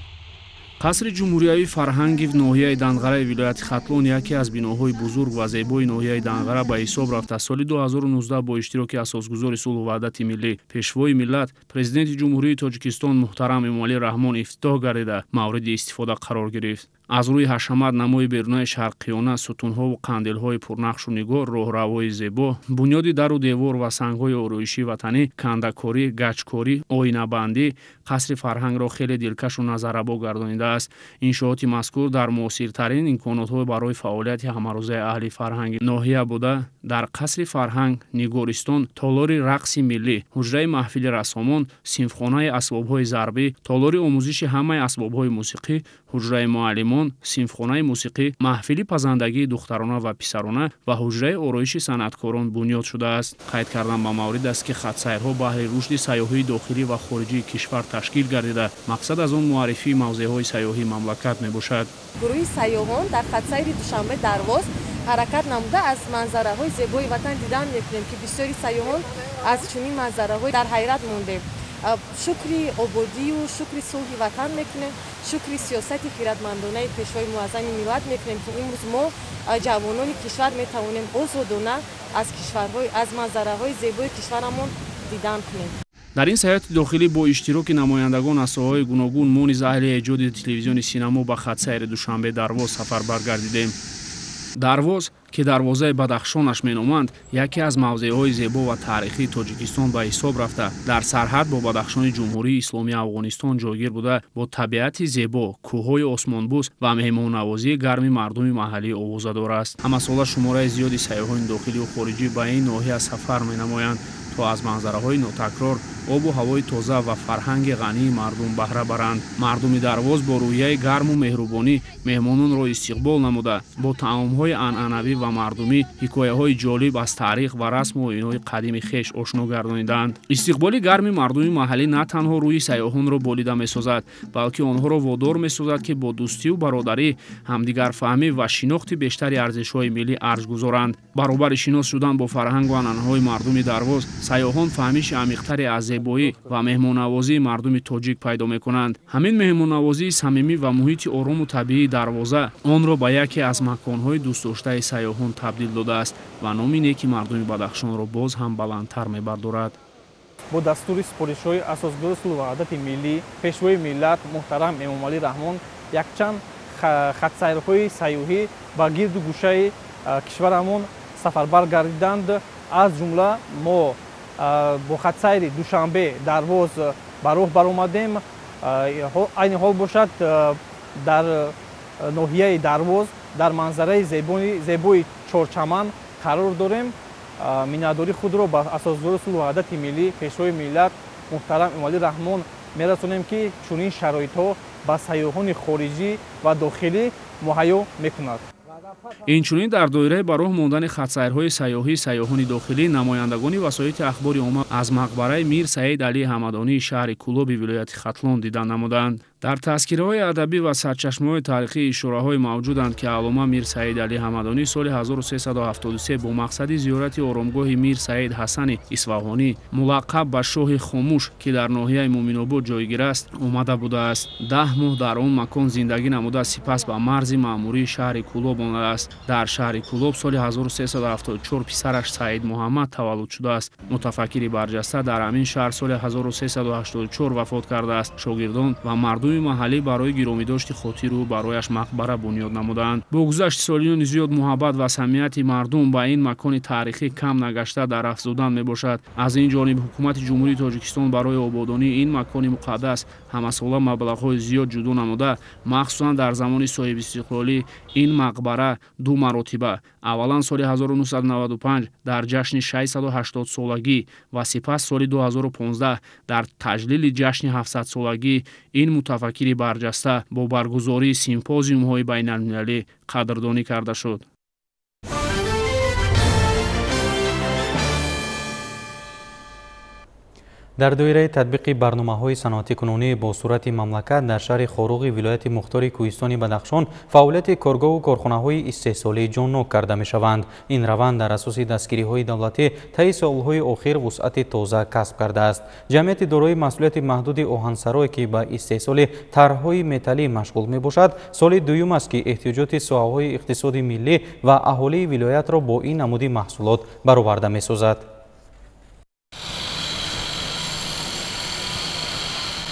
Қасри ҷумҳуриявии фарҳанги ноҳияи Данғараи вилояти Хатлон яке аз биноҳои бузург ва зебои ноҳияи Данғара ба ҳисоб рафта, соли 2019 бо иштироки асосгузори сулҳу ваҳдати миллӣ, Пешвои миллат, Президенти Ҷумҳурии Тоҷикистон муҳтарам Эмомалӣ Раҳмон ифтитоҳ гардида, мавриди истифода қарор гирифт. Аз рӯи ҳашамат намои берунаи шарқиёна, сутунҳову қандилҳои пурнақшу нигор, роҳравҳои зебо, бунёди дару девор ва сангҳои ороишии ватанӣ, кандакорӣ, гачкорӣ, оинабандӣ қасри фарҳангро хеле дилкашу назаррабо гардонидааст. Иншооти мазкур дар муосиртарин имконотҳо барои фаъолияти ҳамарӯзаи аҳли фарҳанги ноҳия буда, дар қасри фарҳанг, нигористон, толори рақси миллӣ, ҳуҷраи маҳфили рассомон, синфхонаи асбобҳои зарбӣ, толори омӯзиши ҳамаи асбобҳои мусиқӣ, ҳуҷраи муаллимон, синфхонаи мусиқӣ, маҳфили пазандагии духтарона ва писарона ва ҳуҷраи ороиши санъаткорон бунёд шудааст. Қайд кардан ба маврид аст, ки хатсайрҳо баҳри рушди сайёҳии дохилӣ ва хориҷии кишвар ташкил гардида, мақсад аз он муаррифии мавзеъҳои сайёҳии мамлакат мебошад. Гурӯҳи сайёҳон дар хатсайри Душанбе Дарвоз ҳаракат намуда аз манзараҳои зебои ватан дидан мекунем, ки бисёри сайёҳон аз чунин манзараҳо дар ҳайрат мондем. Шукри ободию шукри сулҳи ватан мекунем, шукри сиёсати хиратмандонаи пешвои муаззами миллат мекунем, ки имрӯз мо ҷавонони кишвар метавонем озодона аз кишварҳои аз манзараҳои зебои кишварамон дидан кунем. Дар ин сайёҳати дохилӣ бо иштироки намояндагон аз соҳаҳои гуногун мо низ аҳли эҷоди телевизиони Синамо ба хатсайри Душанбе Дарвоз сафар баргардидем. Дарвоз, ки дарвозаи Бадахшонаш меноманд, яке аз мавзеъҳои зебо ва таърихии Тоҷикистон ба ҳисоб рафта, дар сарҳад бо Бадахшони Ҷумҳурии Исломии Афғонистон ҷойгир буда, бо табиати зебо, кӯҳҳои осмонбӯс ва меҳмоннавозии гарми мардуми маҳаллӣ овозадор аст. Ҳамасола шумораи зиёди сайёҳони дохилию хориҷӣ ба ин ноҳия сафар менамоянд, то аз манзараҳои нотакрор, обу ҳавои тоза ва фарҳанги ғании мардум баҳра баранд. Мардуми Дарвоз бо рӯҳияи гарму меҳрубонӣ меҳмононро истиқбол намуда, бо таомҳои анъанавӣ ва мардумӣ ҳикояҳои ҷолиб аз таърих ва расму оинҳои қадими хеш ошно гардонидаанд. Истиқболи гарми мардуми маҳаллӣ на танҳо рӯҳи сайёҳонро болида месозад, балки онҳоро водор месозад, ки бо дӯстию бародарӣ, ҳамдигарфаҳмӣ ва шинохти бештари арзишҳои миллӣ арҷ гузоранд. Баробари шинос шудан бо фарҳангу анъанаҳои мардуми Дарвоз, сайёҳон фаҳмиши амиқтаре аз зебоӣ ва меҳмоннавозии мардуми тоҷик пайдо мекунанд. Ҳамин меҳмоннавозии самимӣ ва муҳити орому табиии Дарвоза онро ба яке аз маконҳои дӯстдоштаи сайёҳон табдил додааст ва номи неки мардуми Бадахшонро боз ҳам баландтар мебардорад. Бо дастури супоришҳои асосгузори сулҳу ваҳдати миллӣ, пешвои миллат муҳтарам Эмомалӣ Раҳмон якчанд хатсайрҳои сайёҳӣ ба гирду гӯшаи кишварамон сафарбар гардиданд. Аз ҷумла мо бо хатсайри Душанбе Дарвоз ба роҳ баромадем. Айни ҳол бошад дар ноҳияи Дарвоз дар манзараи зебои Чорчаман қарор дорем. Миннатдории худро ба асосгузори сулҳу ваҳдати миллӣ, пешвои миллат муҳтарам Эмомалӣ Раҳмон мерасонем, ки чунин шароитҳо ба сайёҳони хориҷӣ ва дохилӣ муҳайё мекунад. Инчунин дар доираи ба роҳ мондани хатсайрҳои сайёҳии сайёҳони дохилӣ, намояндагони васоити ахбори омма аз мақбараи Мир Саид Алии Ҳамадонии шаҳри Кӯлоби вилояти Хатлон дида намуданд. Дар тазкираҳои адабӣ ва сарчашмаҳои таърихӣ ишораҳое мавҷуданд, ки аллома Мир Саид Алӣ Ҳамадонӣ соли 1373 бо мақсади зиёрати оромгоҳи Мир Саид Ҳасани Исфаҳонӣ, мулаққаб ба шоҳи хомӯш, ки дар ноҳияи Муъминобод ҷойгир аст, омада будааст. 10 моҳ дар он макон зиндагӣ намуда, сипас ба марзи маъмурии шаҳри Кӯлоб омадааст. Дар шаҳри Кӯлоб соли 1374 писараш Саид Муҳаммад таваллуд шудааст. Мутафаккири барҷаста дар ҳамин шаҳр соли 1384 вафот кардааст. Шогирдон ва мардуми маҳаллӣ барои гиромидошти хотиру барояш мақбара бунёд намуданд. Бо гузашти солиёни зиёд муҳаббат ва самимияти мардум ба ин макони таърихӣ кам нагашта дар афзудан мебошад. Аз ин ҷониб ҳукумати Ҷумҳурии Тоҷикистон барои ободонии ин макони муқаддас ҳамасола маблағҳои зиёд ҷудо намуда, махсусан дар замони соҳибистиқлолӣ ин мақбара ду маротиба, аввалан соли 1995 дар ҷашни 680-солагӣ ва сипас соли 2015 дар таҷлили ҷашни 700-солагӣ ин мутафаккири барҷаста бо баргузории симпозиумҳои байналмилалӣ қадрдонӣ карда шуд. Дар доираи татбиқи барномаҳои саноатикунонӣ бо сурати мамлакат дар шаҳри Хоруғи вилояти мухтори Кӯҳистони Бадахшон фаъолияти коргоҳу корхонаҳои истеҳсолӣ ҷоннок карда мешаванд. Ин раванд дар асоси дастгириҳои давлатӣ таи солҳои охир вусъати тоза касб кардааст. Ҷамъияти дорои масъулияти маҳдуди оҳансарой, ки ба истеҳсоли тарҳҳои металлӣ машғул мебошад, соли дуюм аст, ки эҳтиёҷоти соҳаҳои иқтисоди миллӣ ва аҳолии вилоятро бо ин намуди маҳсулот бароварда месозад.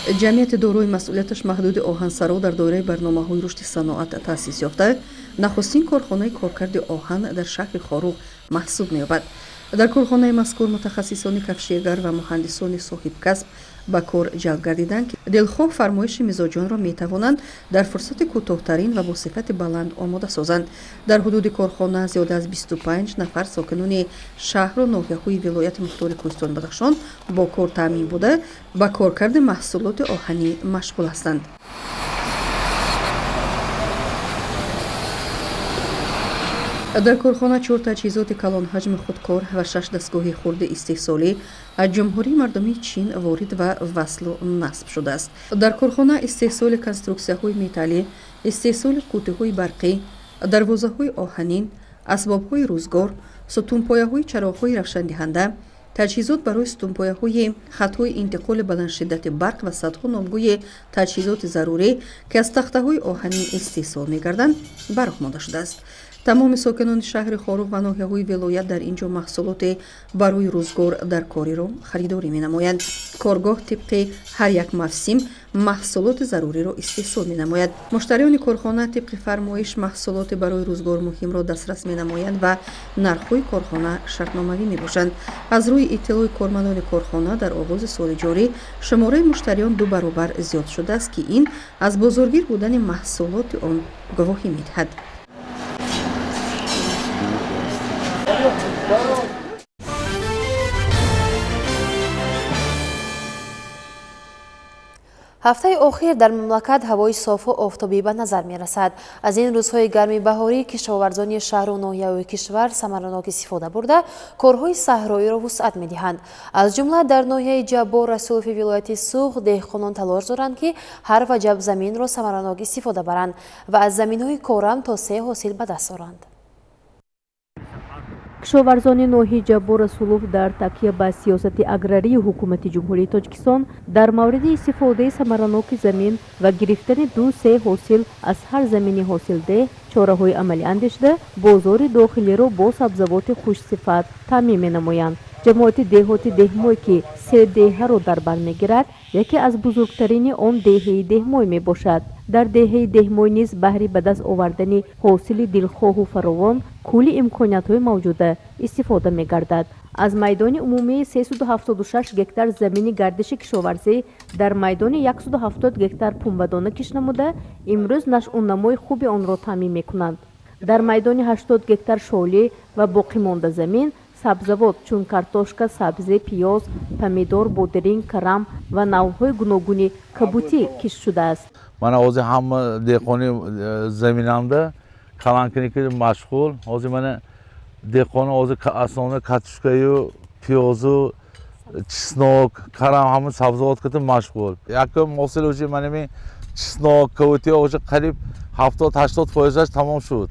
Ҷамъияти дорои масъулияташ маҳдуди оҳансаро дар доираи барномаҳои рушди саноат таъсис ёфта, нахустин корхонаи коркарди оҳан дар шаҳри Хоруғ маҳсуб меёбад. Дар корхонаи мазкур мутахассисони кафшергар ва муҳандисони соҳибкасб ба кор ҷалб гардиданд, ки дилхоҳ фармоиши мизоҷонро метавонанд дар фурсати кӯтоҳтарин ва бо сифати баланд омода созанд. Дар ҳудуди корхона зиёда аз 25 нафар сокинони шаҳру ноҳияҳои вилояти мухтори Кӯҳистони Бадахшон бо кор таъмин буда, ба коркарди маҳсулоти оҳанӣ машғул ҳастанд. Дар корхона 4 таҷҳизоти калонҳаҷми худкор ва 6 дастгоҳи хурди истеҳсолӣ аз Ҷумҳурии Мардумии Чин ворид ва васлу насб шудааст. Дар корхона истеҳсоли конструксияҳои металлӣ, истеҳсоли қуттиҳои барқӣ, дарвозаҳои оҳанин, асбобҳои рӯзгор, сутунпояҳои чароғҳои равшандиҳанда, таҷҳизот барои сутунпояҳои хатҳои интиқоли баландшиддати барқ ва садҳо номгӯи таҷҳизоти зарурӣ, ки аз тахтаҳои оҳанин истеҳсол мегарданд, ба роҳ монда шудааст. Тамоми сокинони шаҳри Хоруғ ва ноҳияҳои вилоят дар ин ҷо маҳсулоте барои рӯзгор дар кориро харидорӣ менамоянд. Коргоҳ тибқи ҳар як мавсим маҳсулоти заруриро истеҳсол менамояд. Муштариёни корхона тибқи фармоиш маҳсулоти барои рӯзгор муҳимро дастрас менамоянд ва нархҳои корхона шартномавӣ мебошанд. Аз рӯи иттилои кормандони корхона дар оғози соли ҷорӣ шумораи муштариён 2 баробар зиёд шудааст, ки ин аз бозоргир будани маҳсулоти он гувоҳӣ медиҳад. Ҳафтаи охир дар мамлакат ҳавои софу офтобӣ ба назар мерасад. Аз ин рӯзҳои гарми баҳорӣ кишоварзони шаҳру ноҳияҳои кишвар самаранок истифода бурда, корҳои саҳроиро вусъат медиҳанд. Аз ҷумла дар ноҳияи Ҷаббор Расулови вилояти Суғд деҳқонон талош доранд, ки ҳар ваҷаб заминро самаранок истифода баранд ва аз заминҳои корам то 3 ҳосил ба даст оранд. Кишоварзони ноҳияи Ҷаббор Расулов дар такя ба сиёсати аграрии ҳукумати Ҷумҳурии Тоҷикистон дар мавриди истифодаи самараноки замин ва гирифтани 2-3 ҳосил аз ҳар замини ҳосилдеҳ чораҳои амалӣ андешида, бозори дохилиро бо сабзавоти хушсифат таъмин менамоянд. Ҷамоати деҳоти Деҳмой, ки 3 деҳаро дар бар мегирад, яке аз бузургтарини он деҳаи Деҳмой мебошад. Дар деҳаи Деҳмой низ баҳри ба даст овардани ҳосили дилхоҳу фаровон кулли имкониятҳои мавҷуда истифода мегардад. Аз майдони умумии 376 гектар замини гардиши кишоварзӣ дар майдони 170 гектар пунбадона кишт намуда, имрӯз нашъунамои хуби онро таъмин мекунанд. Дар майдони 80 гектар шолӣ ва боқимонда замин сабзавот чун картошка, сабзӣ, пиёз, помидор, бодиринг, карам ва навъҳои гуногуни кабутӣ кишт шудааст. Мана ҳозир ҳама деҳқони заминамда каланкунӣ машғул. Ҳозир мана деҳқони ҳозир асосан картошкаю, пиёзу, чеснок, карам ҳама сабзавот ката машғул. Якум ҳосил уже мана ми чеснок, кабутӣ уже қариб 70-80 фоизаш тамом шуд.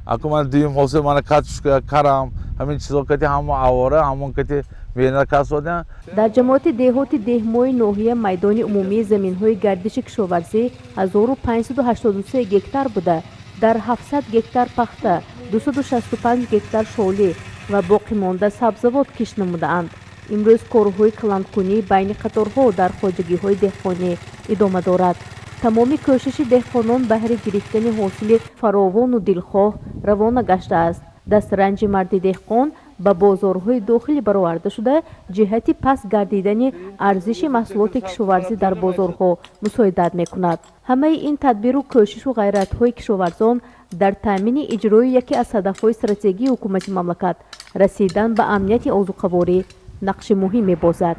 Акун мана дуюм ҳосил мана картошка, карам ҳамин чизо кати ҳама авора, ҳамон кати меҳнат карданд. Дар ҷамоати деҳоти Деҳмои ноҳия майдони умумии заминҳои гардиши кишоварзӣ 1583 гектар буда, дар 700 гектар пахта, 265 гектар шолӣ ва боқимонда сабзавот кишт намудаанд. Имрӯз корҳои каланкунӣ байни қаторҳо дар хоҷагиҳои деҳқонӣ идома дорад. Тамоми кӯшиши деҳқонон баҳри гирифтани ҳосили фаровону дилхоҳ равона гаштааст. Дастранҷи марди деҳқон ба бозорҳои дохилӣ бароварда шуда, ҷиҳати паст гардидани арзиши маҳсулоти кишоварзӣ дар бозорҳо мусоидат мекунад. Ҳамаи ин тадбиру кӯшишу ғайратҳои кишоварзон дар таъмини иҷрои яке аз ҳадафҳои стратегии ҳукумати мамлакат расидан ба амнияти озуқаворӣ нақши муҳим мебозад.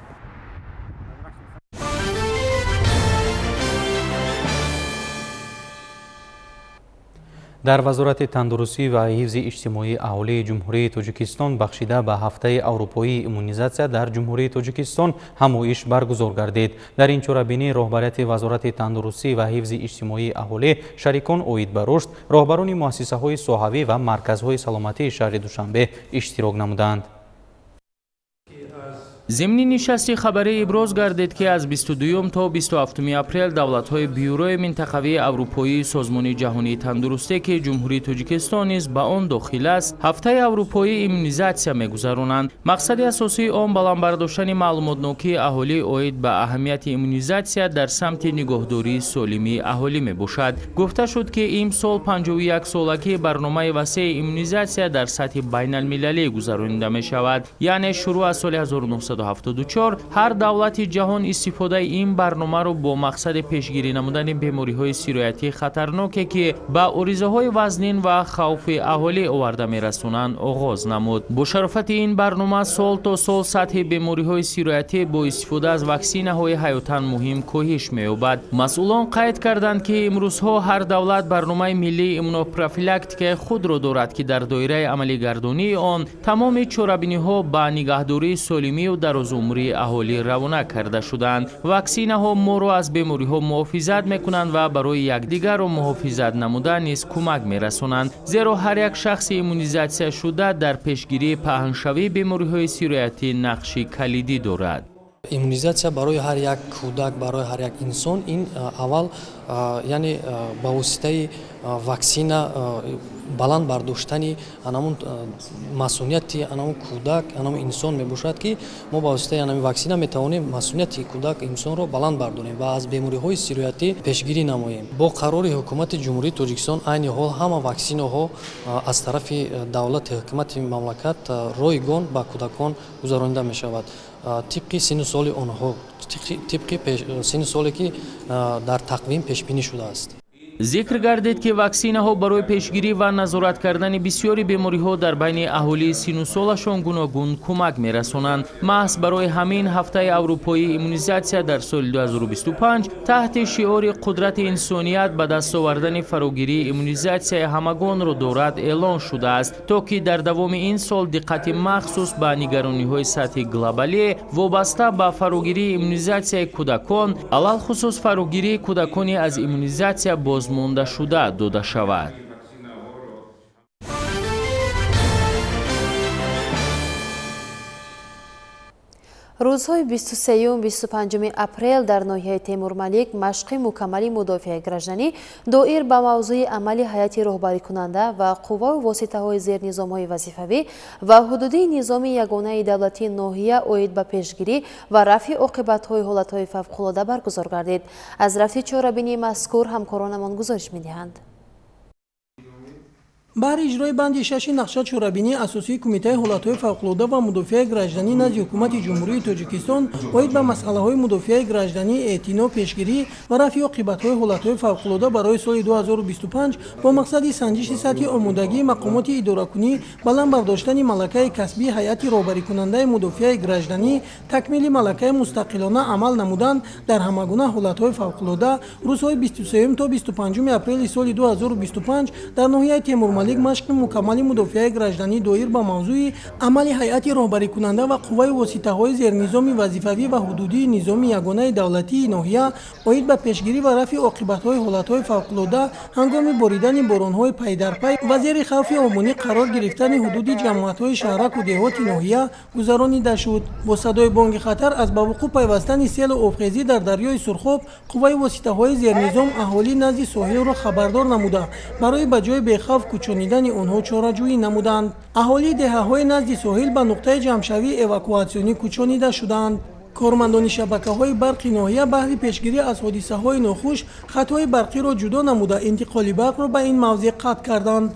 Дар Вазорати тандурустӣ ва ҳифзи иҷтимоии аҳолии Ҷумҳурии Тоҷикистон бахшида ба ҳафтаи аврупоии иммунизатсия дар Ҷумҳурии Тоҷикистон ҳамоиш баргузор гардид. Дар ин чорабинӣ роҳбарияти Вазорати тандурустӣ ва ҳифзи иҷтимоии аҳолӣ, шарикон оид ба рушд, роҳбарони муассисаҳои соҳавӣ ва марказҳои саломатии шаҳри Душанбе иштирок намуданд. Зимни нишасти хабарӣ иброз гардид, ки аз 22 то 27 апрел давлатҳои Бюрои минтақавии Аврупоии Созмони ҷаҳонии тандурустӣ, ки Ҷумҳурии Тоҷикистон низ ба он дохил аст, ҳафтаи аврупоии иммунизатсия мегузаронанд. Мақсади асосии он баланд бардоштани маълумотнокии аҳолӣ оид ба аҳамияти иммунизатсия дар самти нигоҳдории солимии аҳолӣ мебошад. Гуфта шуд, ки имсол 51-солагии барномаи васеи иммунизатсия дар сатҳи байналмилалӣ гузаронида мешавад. Яъне шурӯъ аз соли 1974 ҳар давлати ҷаҳон истифодаи ин барномаро бо мақсади пешгирӣ намудани бемориҳои сироятии хатарноке, ки ба оризаҳои вазнин ва хавфи аҳолӣ оварда мерасонанд, оғоз намуд. Бо шарофати ин барнома сол то сол сатҳи бемориҳои сироятӣ бо истифода аз ваксинаҳои ҳаётан муҳим коҳиш меёбад. Масъулон қайд карданд, ки имрӯзҳо ҳар давлат барномаи миллии иммунопрофилактикаи худро дорад, ки дар доираи амалигардонии он тамоми чорабиниҳо ба нигаҳдории солимию дарозумрии аҳолӣ равона карда шуданд. Ваксинаҳо моро аз бемориҳо муҳофизат мекунанд ва барои якдигарро муҳофизат намудан низ кӯмак мерасонанд, зеро ҳар як шахси иммунизатсия шуда дар пешгирии паҳншавии бемориҳои сироятӣ нақши калидӣ дорад. Иммунизатсия барои ҳар як кӯдак, барои ҳар як инсон ин аввал, яъне ба воситаи ваксина баланд бардоштани анамун масунияти анамун кӯдак, анамун инсон мебошад, ки мо ба воситаи анами ваксина метавонем масунияти кӯдак инсонро баланд бардорем ва аз бемориҳои сироятӣ пешгирӣ намоем. Бо қарори ҳукумати Ҷумҳурии Тоҷикистон айни ҳол ҳама ваксинаҳо аз тарафи давлати ҳукумати мамлакат ройгон ба кӯдакон гузаронида мешавад тибқи синну соли онҳо, тибқи синну соле ки дар тақвим пешбинӣ шудааст. Зикр гардид, ки ваксинаҳо барои пешгирӣ ва назорат кардани бисёри бемориҳо дар байни аҳолии синну солашон гуногун кӯмак мерасонанд. Маҳз барои ҳамин ҳафтаи аврупоии иммунизатсия дар соли 2025 таҳти шиори қудрати инсоният ба даст овардани фарогирии иммунизатсияи ҳамагонро дорад эълон шудааст, то ки дар давоми ин сол диққати махсус ба нигарониҳои сатҳи глобалӣ вобаста ба фарогирии иммунизатсияи кӯдакон, алалхусус фарогирии кӯдакони аз иммунизатсия боз монда шуда дода шавад. Рӯзҳои 23-25 апрел дар ноҳияи Темурмалик машқи мукаммали мудофиаи гражданӣ доир ба мавзӯи амали ҳайати роҳбарикунанда ва қувваю воситаҳои зернизомҳои вазифавӣ ва ҳудудии низоми ягонаи давлатии ноҳия оид ба пешгирӣ ва рафъи оқибатҳои ҳолатҳои фавқулода баргузор гардид. Аз рафти чорабинии мазкур ҳамкоронамон гузориш медиҳанд. Баҳри иҷрои банди шаши нақша чорабинии асосии Кумитаи ҳолатҳои фавқулода ва мудофиаи гражданӣ назди Ҳукумати Ҷумҳурии Тоҷикистон оид ба масъалаҳои мудофиаи гражданӣ, эътино, пешгирӣ ва рафъи оқибатҳои ҳолатҳои фавқулода барои соли 2025 бо мақсади санҷиши сатҳи омодагии мақомоти идоракунӣ, баланд бардоштани малакаи касбии ҳайати роҳбарикунандаи мудофиаи гражданӣ, такмили малакаи мустақилона амал намудан дар ҳамагуна ҳолатҳои фавқулода рӯзҳои 23 то 25 апрели соли 2025 дар ноҳияи Темурмалик машқи мукаммали мудофиаи гражданӣ доир ба мавзӯи амали ҳайати роҳбарикунанда ва қувваи воситаҳои зернизоми вазифавӣ ва ҳудудии низоми ягонаи давлатии ноҳия оид ба пешгирӣ ва рафъи оқибатҳои ҳолатҳои фавқулода ҳангоми боридани боронҳои пайдарпай ва зери хавфи обмонӣ қарор гирифтани ҳудуди ҷамоатҳои шаҳраку деҳоти ноҳия гузаронида шуд. Бо садои бонги хатар аз ба вуқӯъ пайвастани селу обхезӣ дар дарёи Сурхоб қувваи воситаҳои зернизом аҳолӣ назди соҳилро хабардор намуда, барои ба ҷои бехавф кӯчонидани онҳо чораҷӯӣ намуданд. Аҳолии деҳаҳои назди соҳил ба нуқтаи ҷамъшавии эвакуатсионӣ кӯчонида шуданд. Кормандони шабакаҳои барқи ноҳия баҳри пешгирӣ аз ҳодисаҳои нохуш хатҳои барқиро ҷудо намуда, интиқоли барқро ба ин мавзеъ қатъ карданд.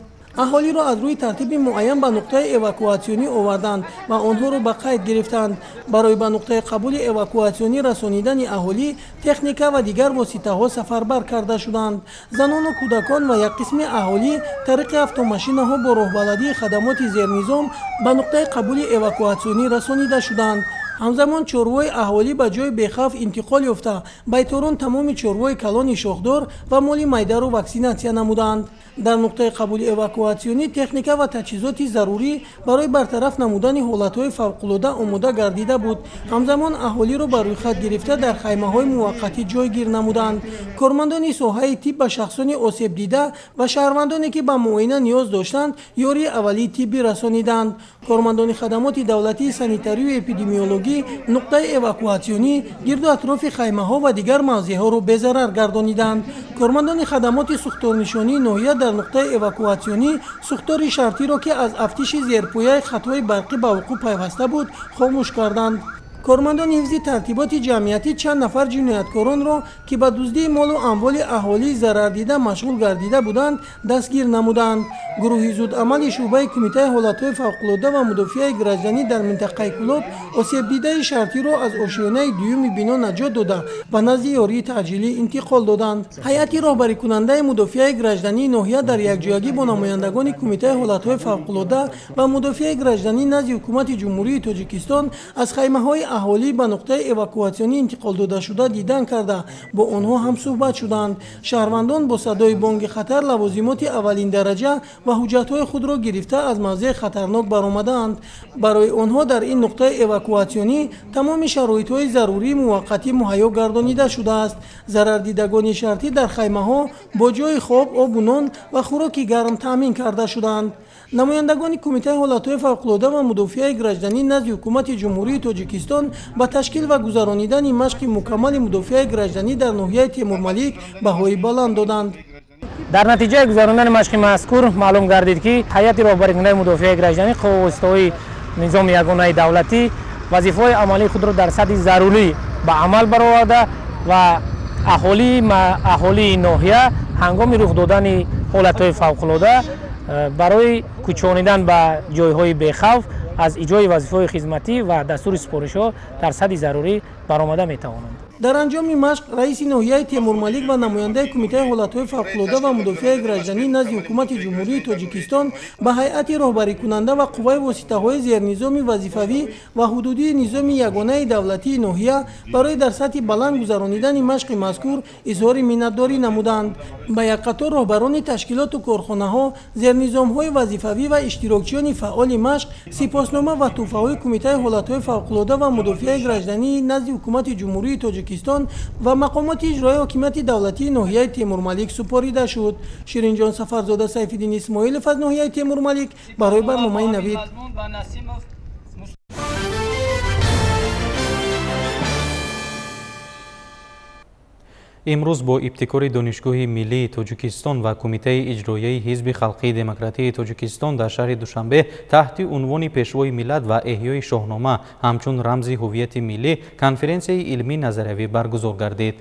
Аҳолиро аз рӯи тартиби муайян ба нуқтаи эвакуатсионӣ оварданд ва онҳоро ба қайд гирифтанд. Барои ба нуқтаи қабули эвакуатсионӣ расонидани аҳолӣ техника ва дигар воситаҳо сафарбар карда шуданд. Занону кӯдакон ва як қисми аҳолӣ тариқи автомашинаҳо бо роҳбаладии хадамоти зернизом ба нуқтаи қабули эвакуатсионӣ расонида шуданд. Ҳамзамон чорвои аҳолӣ ба ҷои бехавф интиқол ёфта, байторон тамоми чорвои калони шохдор ва моли майдаро ваксинатсия намуданд. Дар нуқтаи қабули эвакуатсионӣ техника ва таҷҳизоти зарурӣ барои бартараф намудани ҳолатҳои фавқулода омода гардида буд. Ҳамзамон аҳолиро ба рӯйхат гирифта дар хаймаҳои муваққатӣ ҷойгир намуданд. Кормандони соҳаи тиб ба шахсони осебдида ва шаҳрвандоне ки ба муоина ниёз доштанд ёрии аввалии тиббӣ расониданд. Кормандони хадамоти давлатии санитарию эпидемиологӣ барқӣ нуқтаи эвакуатсионӣ, гирду атрофи хаймаҳо ва дигар мавзеъҳоро безарар гардониданд. Кормандони хадамоти сӯхторнишонии ноҳия дар нуқтаи эвакуатсионӣ сӯхтори шартиро, ки аз афтиши зерпояи хатҳои барқӣ ба вуқӯъ пайваста буд, хомӯш карданд. Кормандони ҳифзи тартиботи ҷамъиятӣ чанд нафар ҷинояткоронро, ки ба дуздии молу амволи аҳолии зарардида машғул гардида буданд, дастгир намуданд. Гурӯҳи зудамали шӯъбаи Кумитаи ҳолатҳои фавқулодда ва мудофиаи гражданӣ дар минтақаи Кӯлоб осебдидаи шартиро аз ошёнаи дуюми бино наҷот дода, ба назди ёрии таъҷилӣ интиқол доданд. Ҳайати роҳбарикунандаи мудофиаи граждании ноҳия дар якҷоягӣ бо намояндагони Кумитаи ҳолатҳои фавқулодда ва мудофиаи гражданӣ назди Ҳукумати Ҷумҳурии Тоҷикистон аз хаймаҳои аҳолӣ ба нуқтаи эвакуатсионӣ интиқол додашуда дидан карда, бо онҳо ҳамсӯҳбат шуданд. Шаҳрвандон бо садои бонги хатар лавозимоти аввалин дараҷа ва ҳуҷҷатҳои худро гирифта аз мавзеи хатарнок баромадаанд. Барои онҳо дар ин нуқтаи эвакуатсионӣ тамоми шароитҳои зарурии муваққатӣ муҳайё гардонида шудааст. Зарардидагони шартӣ дар хаймаҳо бо ҷойи хоб, обу нон ва хӯроки гарм таъмин карда шуданд. Намояндагони Кумитаи ҳолатҳои фавқулодда ва мудофиаи гражданӣ назди Ҳукумати Ҷумҳурии Тоҷикистон ба ташкил ва гузаронидани машқи мукаммали мудофиаи гражданӣ дар ноҳияи Темурмалик баҳои баланд доданд. Дар натиҷаи гузарондани машқи мазкур маълум гардид, ки ҳайати роҳбарикунандаи мудофиаи гражданӣ қувва воситаҳои низоми ягонаи давлатӣ вазифаҳои амалии худро дар сатҳи зарурӣ ба амал бароварда ва аҳолии ноҳия ҳангоми рух додани ҳолатҳои фавқулодда барои кӯчонидан ба ҷойҳои бехавф аз иҷрои вазифаҳои хизматӣ ва дастури супоришҳо дар сатҳи зарурӣ баромада метавонанд. Дар анҷоми машқ раиси ноҳияи Темурмалик ва намояндаи Кумитаи ҳолатҳои фавқулодда ва мудофиаи гражданӣ назди Ҳукумати Ҷумҳурии Тоҷикистон ба ҳайати роҳбарикунанда ва қувваи воситаҳои зернизоми вазифавӣ ва ҳудудии низоми ягонаи давлатии ноҳия барои дар сатҳи баланд гузаронидани машқи мазкур изҳори миннатдорӣ намуданд. Ба як қатор роҳбарони ташкилоту корхонаҳо, зернизомҳои вазифавӣ ва иштирокчиёни фаъоли машқ сипоснома ва тӯҳфаҳои Кумитаи ҳолатҳои фавқулодда ва мудофиаи гражданӣ назди Ҳукумати Ҷумҳурии Тоҷикистон ва мақомоти иҷроии ҳокимияти давлатии ноҳияи Темурмалик супорида шуд. Ширинҷон Сафарзода, Сайфиддин Исмоилов аз ноҳияи Темурмалик барои барномаи Навид. Имрӯз бо ибтикори Донишгоҳи миллии Тоҷикистон ва Кумитаи иҷроияи Ҳизби халқии демократии Тоҷикистон дар шаҳри Душанбе таҳти унвони Пешвои миллат ва эҳёи Шоҳнома ҳамчун рамзи ҳуввияти миллӣ конференсияи илмӣ назариявӣ баргузор гардид.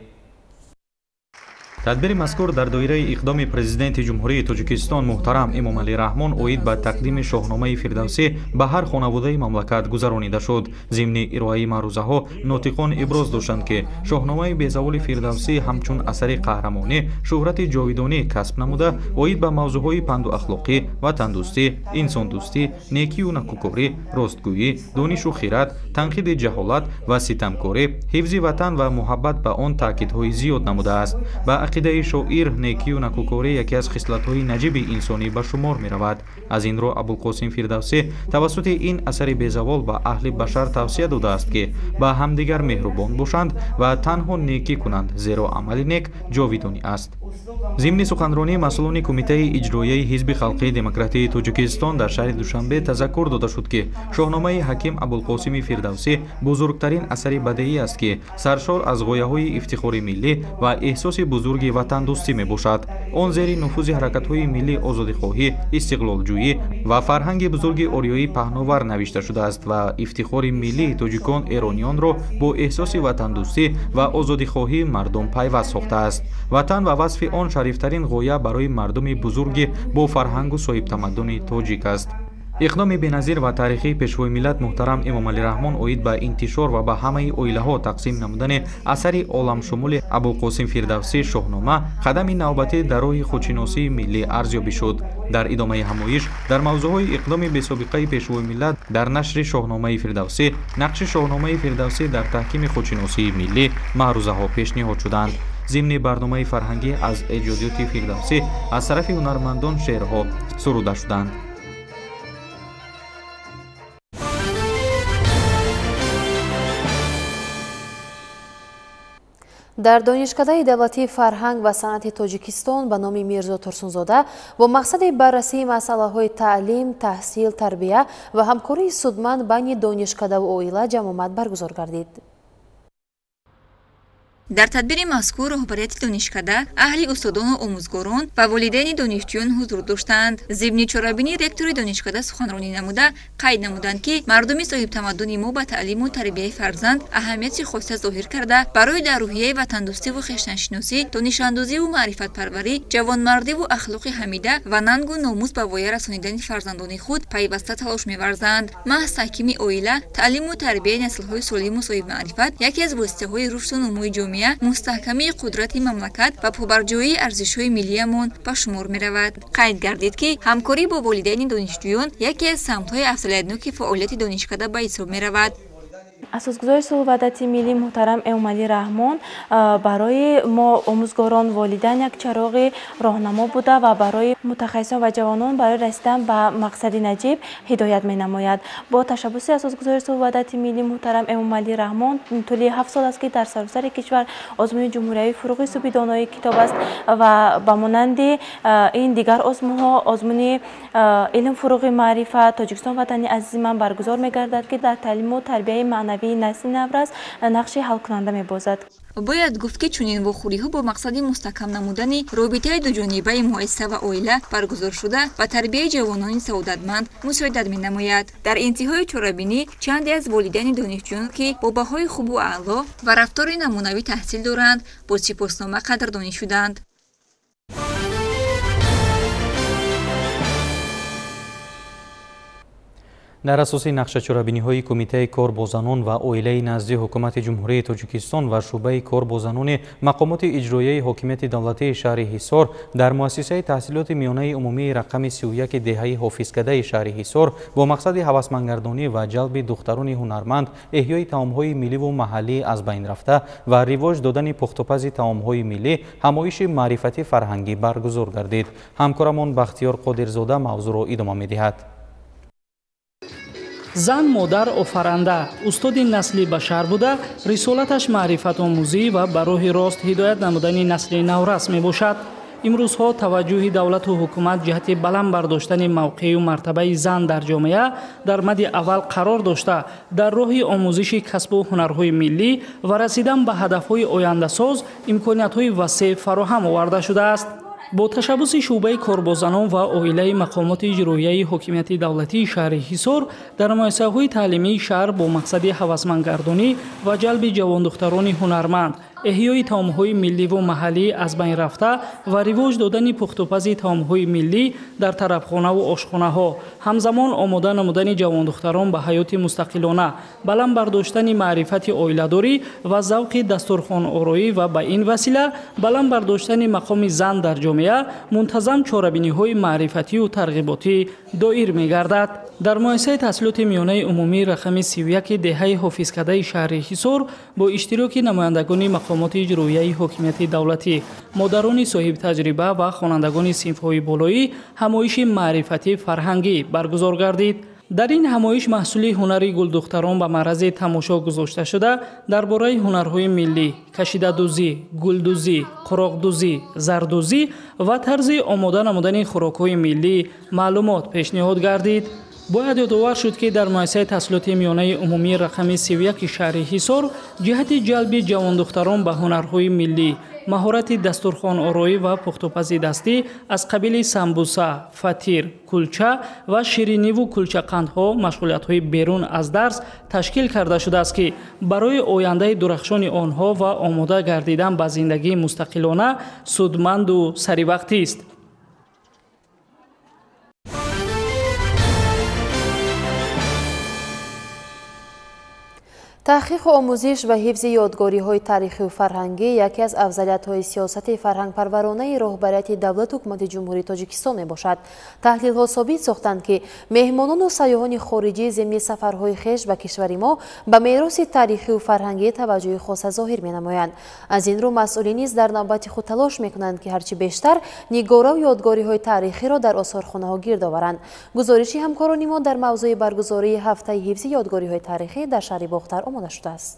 Тадбири мазкур дар доираи иқдоми Президенти Ҷумҳурии Тоҷикистон муҳтарам Эмомалӣ Раҳмон оид ба тақдими Шоҳномаи Фирдавсӣ ба ҳар хонаводаи мамлакат гузаронида шуд. Зимни ироаи маърузаҳо нотиқон иброз доштанд, ки Шоҳномаи безаволи Фирдавсӣ ҳамчун асари қаҳрамонӣ шӯҳрати ҷовидонӣ касб намуда, оид ба мавзӯъҳои панду ахлоқӣ, ватандӯстӣ, инсондӯстӣ, некию накӯкорӣ, ростгӯӣ, донишу хират, танқиди ҷаҳолат ва ситамкорӣ, ҳифзи ватан ва муҳаббат ба он таъкидҳои зиёд намудааст. Ба ақидаи шоир, некию накӯкорӣ яке аз хислатҳои наҷиби инсонӣ ба шумор меравад. Аз ин рӯ Абулқосим Фирдавсӣ тавассути ин асари безавол ба аҳли башар тавсия додааст, ки ба ҳамдигар меҳрубон бошанд ва танҳо некӣ кунанд, зеро амали нек ҷовидонӣ аст. Зимни суханронии масъулони Кумитаи иҷроияи Ҳизби халқии демократии Тоҷикистон дар шаҳри Душанбе тазаккур дода шуд, ки Шоҳномаи ҳаким Абулқосими Фирдавсӣ бузургтарин асари бадеӣ аст, ки саршор аз ғояҳои ифтихори миллӣ ва эҳсоси бузурги ватандӯстӣ мебошад. Он зери нуфузи ҳаракатҳои миллии озодихоҳӣ, истиқлолҷӯӣ ва фарҳанги бузурги ориёӣ паҳновар навишта шудааст ва ифтихори миллии тоҷикон эронёнро бо эҳсоси ватандӯстӣ ва озодихоҳии мардум пайваст сохтааст. Ватан ва васфи он шарифтарин ғоя барои мардуми бузурги бо фарҳангу соҳибтамаддуни тоҷик аст. Иқдоми беназир ва таърихии Пешвои миллат муҳтарам Эмомалӣ Раҳмон оид ба интишор ва ба ҳамаи оилаҳо тақсим намудани асари оламшумули Абулқосим Фирдавсӣ Шоҳнома қадами навбатӣ дар роҳи худшиносии миллӣ арзёбӣ шуд. Дар идомаи ҳамоиш дар мавзӯъҳои иқдоми бесобиқаи Пешвои миллат дар нашри Шоҳномаи Фирдавсӣ, нақши Шоҳномаи Фирдавсӣ дар таҳкими худшиносии миллӣ маърузаҳо пешниҳод шуданд. Зимни барномаи фарҳангӣ аз эҷодиёти Фирдавсӣ аз тарафи ҳунармандон шеърҳо суруда шуданд. Дар Донишкадаи давлатии фарҳанг ва санъати Тоҷикистон ба номи Мирзо Турсунзода бо мақсади баррасии масъалаҳои таълим, таҳсил, тарбия ва ҳамкории судманд байни донишкадаву оила ҷамъомад баргузор гардид. Дар тадбири мазкур роҳбарияти донишкада, аҳли устодону омӯзгорон ва волидайни донишҷӯён ҳузур доштанд. Зимни чорабинӣ ректори донишкада суханронӣ намуда қайд намуданд, ки мардуми соҳибтамаддуни мо ба таълиму тарбияи фарзанд аҳамияти хоса зоҳир карда, барои дар рӯҳияи ватандӯстиву хештаншиносӣ, донишандозиву маърифатпарварӣ, ҷавонмардиву ахлоқи ҳамида ва нангу номус ба воя расонидани фарзандони худ пайваста талош меварзанд. Маҳз таҳкими оила, таълиму тарбияи наслҳои солиму соҳибмаърифат яке аз воситаҳои рушду нумӯи ҷомеа, мустаҳкамии қудрати мамлакат ва побарҷоии арзишҳои миллиямон ба шумор меравад. Қайд гардид, ки ҳамкорӣ бо волидайни донишҷӯён яке аз самтҳои афзалиятноки фаъолияти донишкада ба ҳисоб меравад. Асосгузори сулҳу ваҳдати миллӣ муҳтарам Эмомалӣ Раҳмон барои мо омӯзгорон, волидайн як чароғи роҳнамо буда ва барои мутахассисон ва ҷавонон барои расидан ба мақсади наҷиб ҳидоят менамояд. Бо ташаббуси асосгузори сулҳу ваҳдати миллӣ муҳтарам Эмомалӣ Раҳмон тӯли 7 сол аст, ки дар саросари кишвар озмуни ҷумҳуриявии фуруғи субҳи донои китоб аст ва ба монанди ин дигар озмунҳо озмуни илм фуруғи маърифат Тоҷикистон ватани азизи ман баргузор мегардад, ки дар таълиму тарбияи маънавии насли наврас нақши ҳалкунанда мебозад. Бояд гуфт, ки чунин вохӯриҳо бо мақсади мустаҳкам намудани робитаи дуҷонибаи муассиса ва оила баргузор шуда ба тарбияи ҷавонони саодатманд мусоидат менамояд. Дар интиҳои чорабинӣ чанде аз волидайни донишҷӯён, ки бо баҳои хубу аъло ва рафтори намунавӣ таҳсил доранд, бо сипоснома қадрдонӣ шуданд. Дар асоси нақшачорабиниҳои Кумитаи кор бо занон ва оилаи назди Ҳукумати Ҷумҳурии Тоҷикистон ва шӯъбаи кор бо занони мақомоти иҷроияи ҳокимияти давлатии шаҳри Ҳисор дар муассисаи таҳсилоти миёнаи умумии рақами 31 деҳаи Ҳофизкадаи шаҳри Ҳисор бо мақсади ҳавасмандгардонӣ ва ҷалби духтарони ҳунарманд, эҳёи таомҳои милливу маҳаллӣ аз байн рафта ва ривоҷ додани пухтупази таомҳои миллӣ ҳамоиши маърифатӣ фарҳангӣ баргузор гардид. Ҳамкорамон Бахтиёр Қодирзода мавзӯъро идома медиҳад. Зан модар офаранда, устоди насли башар буда, рисолаташ маърифатомӯзӣ ва ба роҳи рост ҳидоят намудани насли наврас мебошад. Имрӯзҳо таваҷҷӯҳи давлату ҳукумат ҷиҳати баланд бардоштани мавқею мартабаи зан дар ҷомеа дар мади аввал қарор дошта, дар роҳи омӯзиши касбу ҳунарҳои миллӣ ва расидан ба ҳадафҳои ояндасоз имкониятҳои васеъ фароҳам оварда шудааст. Бо ташаббуси шӯъбаи корбозанон ва оилаи мақомоти иҷроияи ҳокимияти давлатии шаҳри Ҳисор дар муассисаҳои таълимии шаҳр бо мақсади ҳавасмандгардонӣ ва ҷалби ҷавондухтарони ҳунарманд, эҳёи таомҳои милливу маҳаллӣ аз байн рафта ва ривоҷ додани пухтупази таомҳои миллӣ дар тарабхонаву ошхонаҳо, ҳамзамон омода намудани ҷавондухтарон ба ҳаёти мустақилона, баланд бардоштани маърифати оиладорӣ ва завқи дастурхонороӣ ва ба ин васила баланд бардоштани мақоми зан дар ҷомеа мунтазам чорабиниҳои маърифатию тарғиботӣ доир мегардад. Дар муассисаи таҳсилоти миёнаи умумии рақами 31 деҳаи Ҳофизкадаи шаҳри Ҳисор бо иштироки намояндагони мақомоти иҷроияи ҳокимияти давлатӣ, модарони соҳибтаҷриба ва хонандагони синфҳои болоӣ ҳамоиши маърифатӣ фарҳангӣ баргузор гардид. Дар ин ҳамоиш маҳсули ҳунари гулдухтарон ба маърази тамошо гузошта шуда, дар бораи ҳунарҳои миллӣ, кашидадӯзӣ, гулдӯзӣ, қуроқдӯзӣ, зардӯзӣ ва тарзи омода намудани хӯрокҳои миллӣ маълумот пешниҳод гардид. Бояд ёдовар шуд, ки дар муассисаи таҳсилоти миёнаи умумии рақами 31 шаҳри Ҳисор ҷиҳати ҷалби ҷавондухтарон ба ҳунарҳои миллӣ, маҳорати дастурхонороӣ ва пухтупази дастӣ аз қабили самбуса, фатир, кулча ва шириниву кулчақандҳо машғулиятҳои берун аз дарс ташкил карда шудааст, ки барои ояндаи дурахшони онҳо ва омода гардидан ба зиндагии мустақилона судманду саривақтист. Таҳқиқу омӯзиш ва ҳифзи ёдгориҳои таърихию фарҳангӣ яке аз афзалиятҳои сиёсати фарҳангпарваронаи роҳбарияти давлату ҳукумати Ҷумҳурии Тоҷикистон мебошад. Таҳлилҳо собит сохтанд, ки меҳмонону сайёҳони хориҷӣ зимни сафарҳои хеш ба кишвари мо ба мероси таърихию фарҳангӣ таваҷҷӯҳи хоса зоҳир менамоянд. Аз ин рӯ масъулин низ дар навбати худ талош мекунанд, ки ҳарчи бештар нигораву ёдгориҳои таърихиро дар осорхонаҳо гирд оваранд. Гузориши ҳамкорони мо дар мавзӯи баргузории ҳафтаи ҳифзи ёдгориҳои таърихӣ дар шаҳри Бохтар омода шудааст.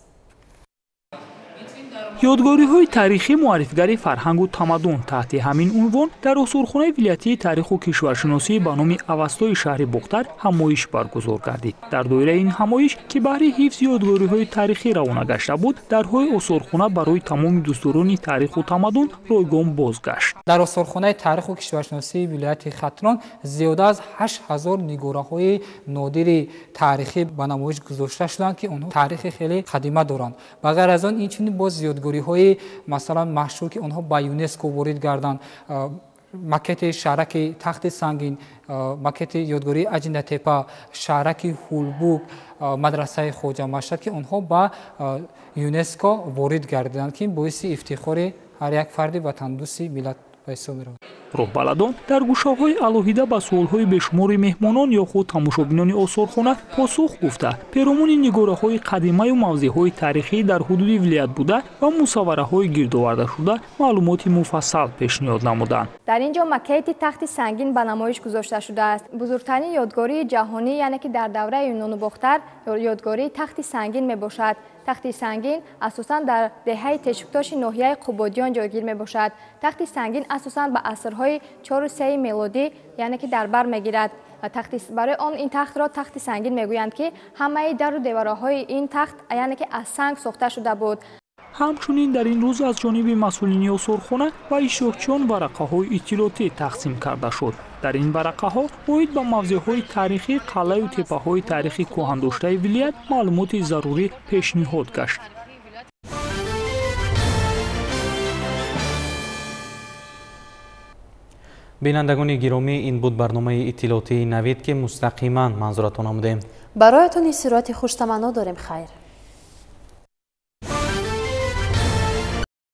Ёдгориҳои таърихӣ муаррифигари фарҳангу тамаддун таҳти ҳамин унвон дар осорхонаи вилоятии таъриху кишваршиносӣ ба номи Авастои шаҳри Бохтар ҳамоиш баргузор гардид. Дар доираи ин ҳамоиш, ки баҳри ҳифзи ёдгориҳои таърихӣ равона гашта буд, дарҳои осорхона барои тамоми дӯстдорони таъриху тамаддун ройгон бозгашт. Дар осорхонаи таъриху кишваршиносии вилояти Хатлон зиёда аз 8000 нигораҳои нодири таърихӣ ба намоиш гузошта шуданд, ки онҳо таърихи хеле қадима доранд. Ба ғайр аз он, инчунин боз ёдгориҳои масалан машҳур, ки онҳо ба ЮНЕСКО ворид гарданд, макети шаҳраки Тахти Сангин, макети ёдгории Аҷинатепа, шаҳраки Ҳулбук, мадрасаи Хоҷа Машҳад, ки онҳо ба ЮНЕСКО ворид гардиданд, ки боиси ифтихори ҳар як фарди ватандӯсти миллат ба ҳисоб меравад. Роҳбаладон дар гӯшаҳои алоҳида ба суолҳои бешумори меҳмонон ё худ тамошобинони осорхона посух гуфта, перомуни нигораҳои қадимаю мавзеъҳои таърихӣ дар ҳудуди вилоят буда ва мусаввараҳои гирдовардашуда маълумоти муфассал пешниҳод намуданд. Дар ин ҷо макети Тахти Сангин ба намоиш гузошта шудааст. Бузургтарин ёдгории ҷаҳонӣ, яъне ки дар давраи Юнону Бохтар, ёдгории Тахти Сангин мебошад. Тахти Сангин асосан дар деҳаи Тешуктоши ноҳияи Қубодиён ҷойгир мебошад. Тахти Сангин асосан ба асрҳои 4-3 мелодӣ, яъне ки дар бар мегирад. Барои он ин тахтро Тахти Сангин мегӯянд, ки ҳамаи дару девораҳои ин тахт, яъне ки аз санг сохта шуда буд. Ҳамчунин дар ин рӯз аз ҷониби масъулини осорхона ва иштирокчиён варақаҳои иттилоотӣ тақсим карда шуд. Дар ин варақаҳо оид ба мавзеъҳои таърихӣ, қалъаю теппаҳои таърихи кӯҳандоштаи вилоят маълумоти зарурӣ пешниҳод гашт. Бинандагони гиромӣ, ин буд барномаи иттилоотии Навид, ки мустақиман манзуратон намудем. Бароятон истироҳати хуштаманно дорем. Хайр.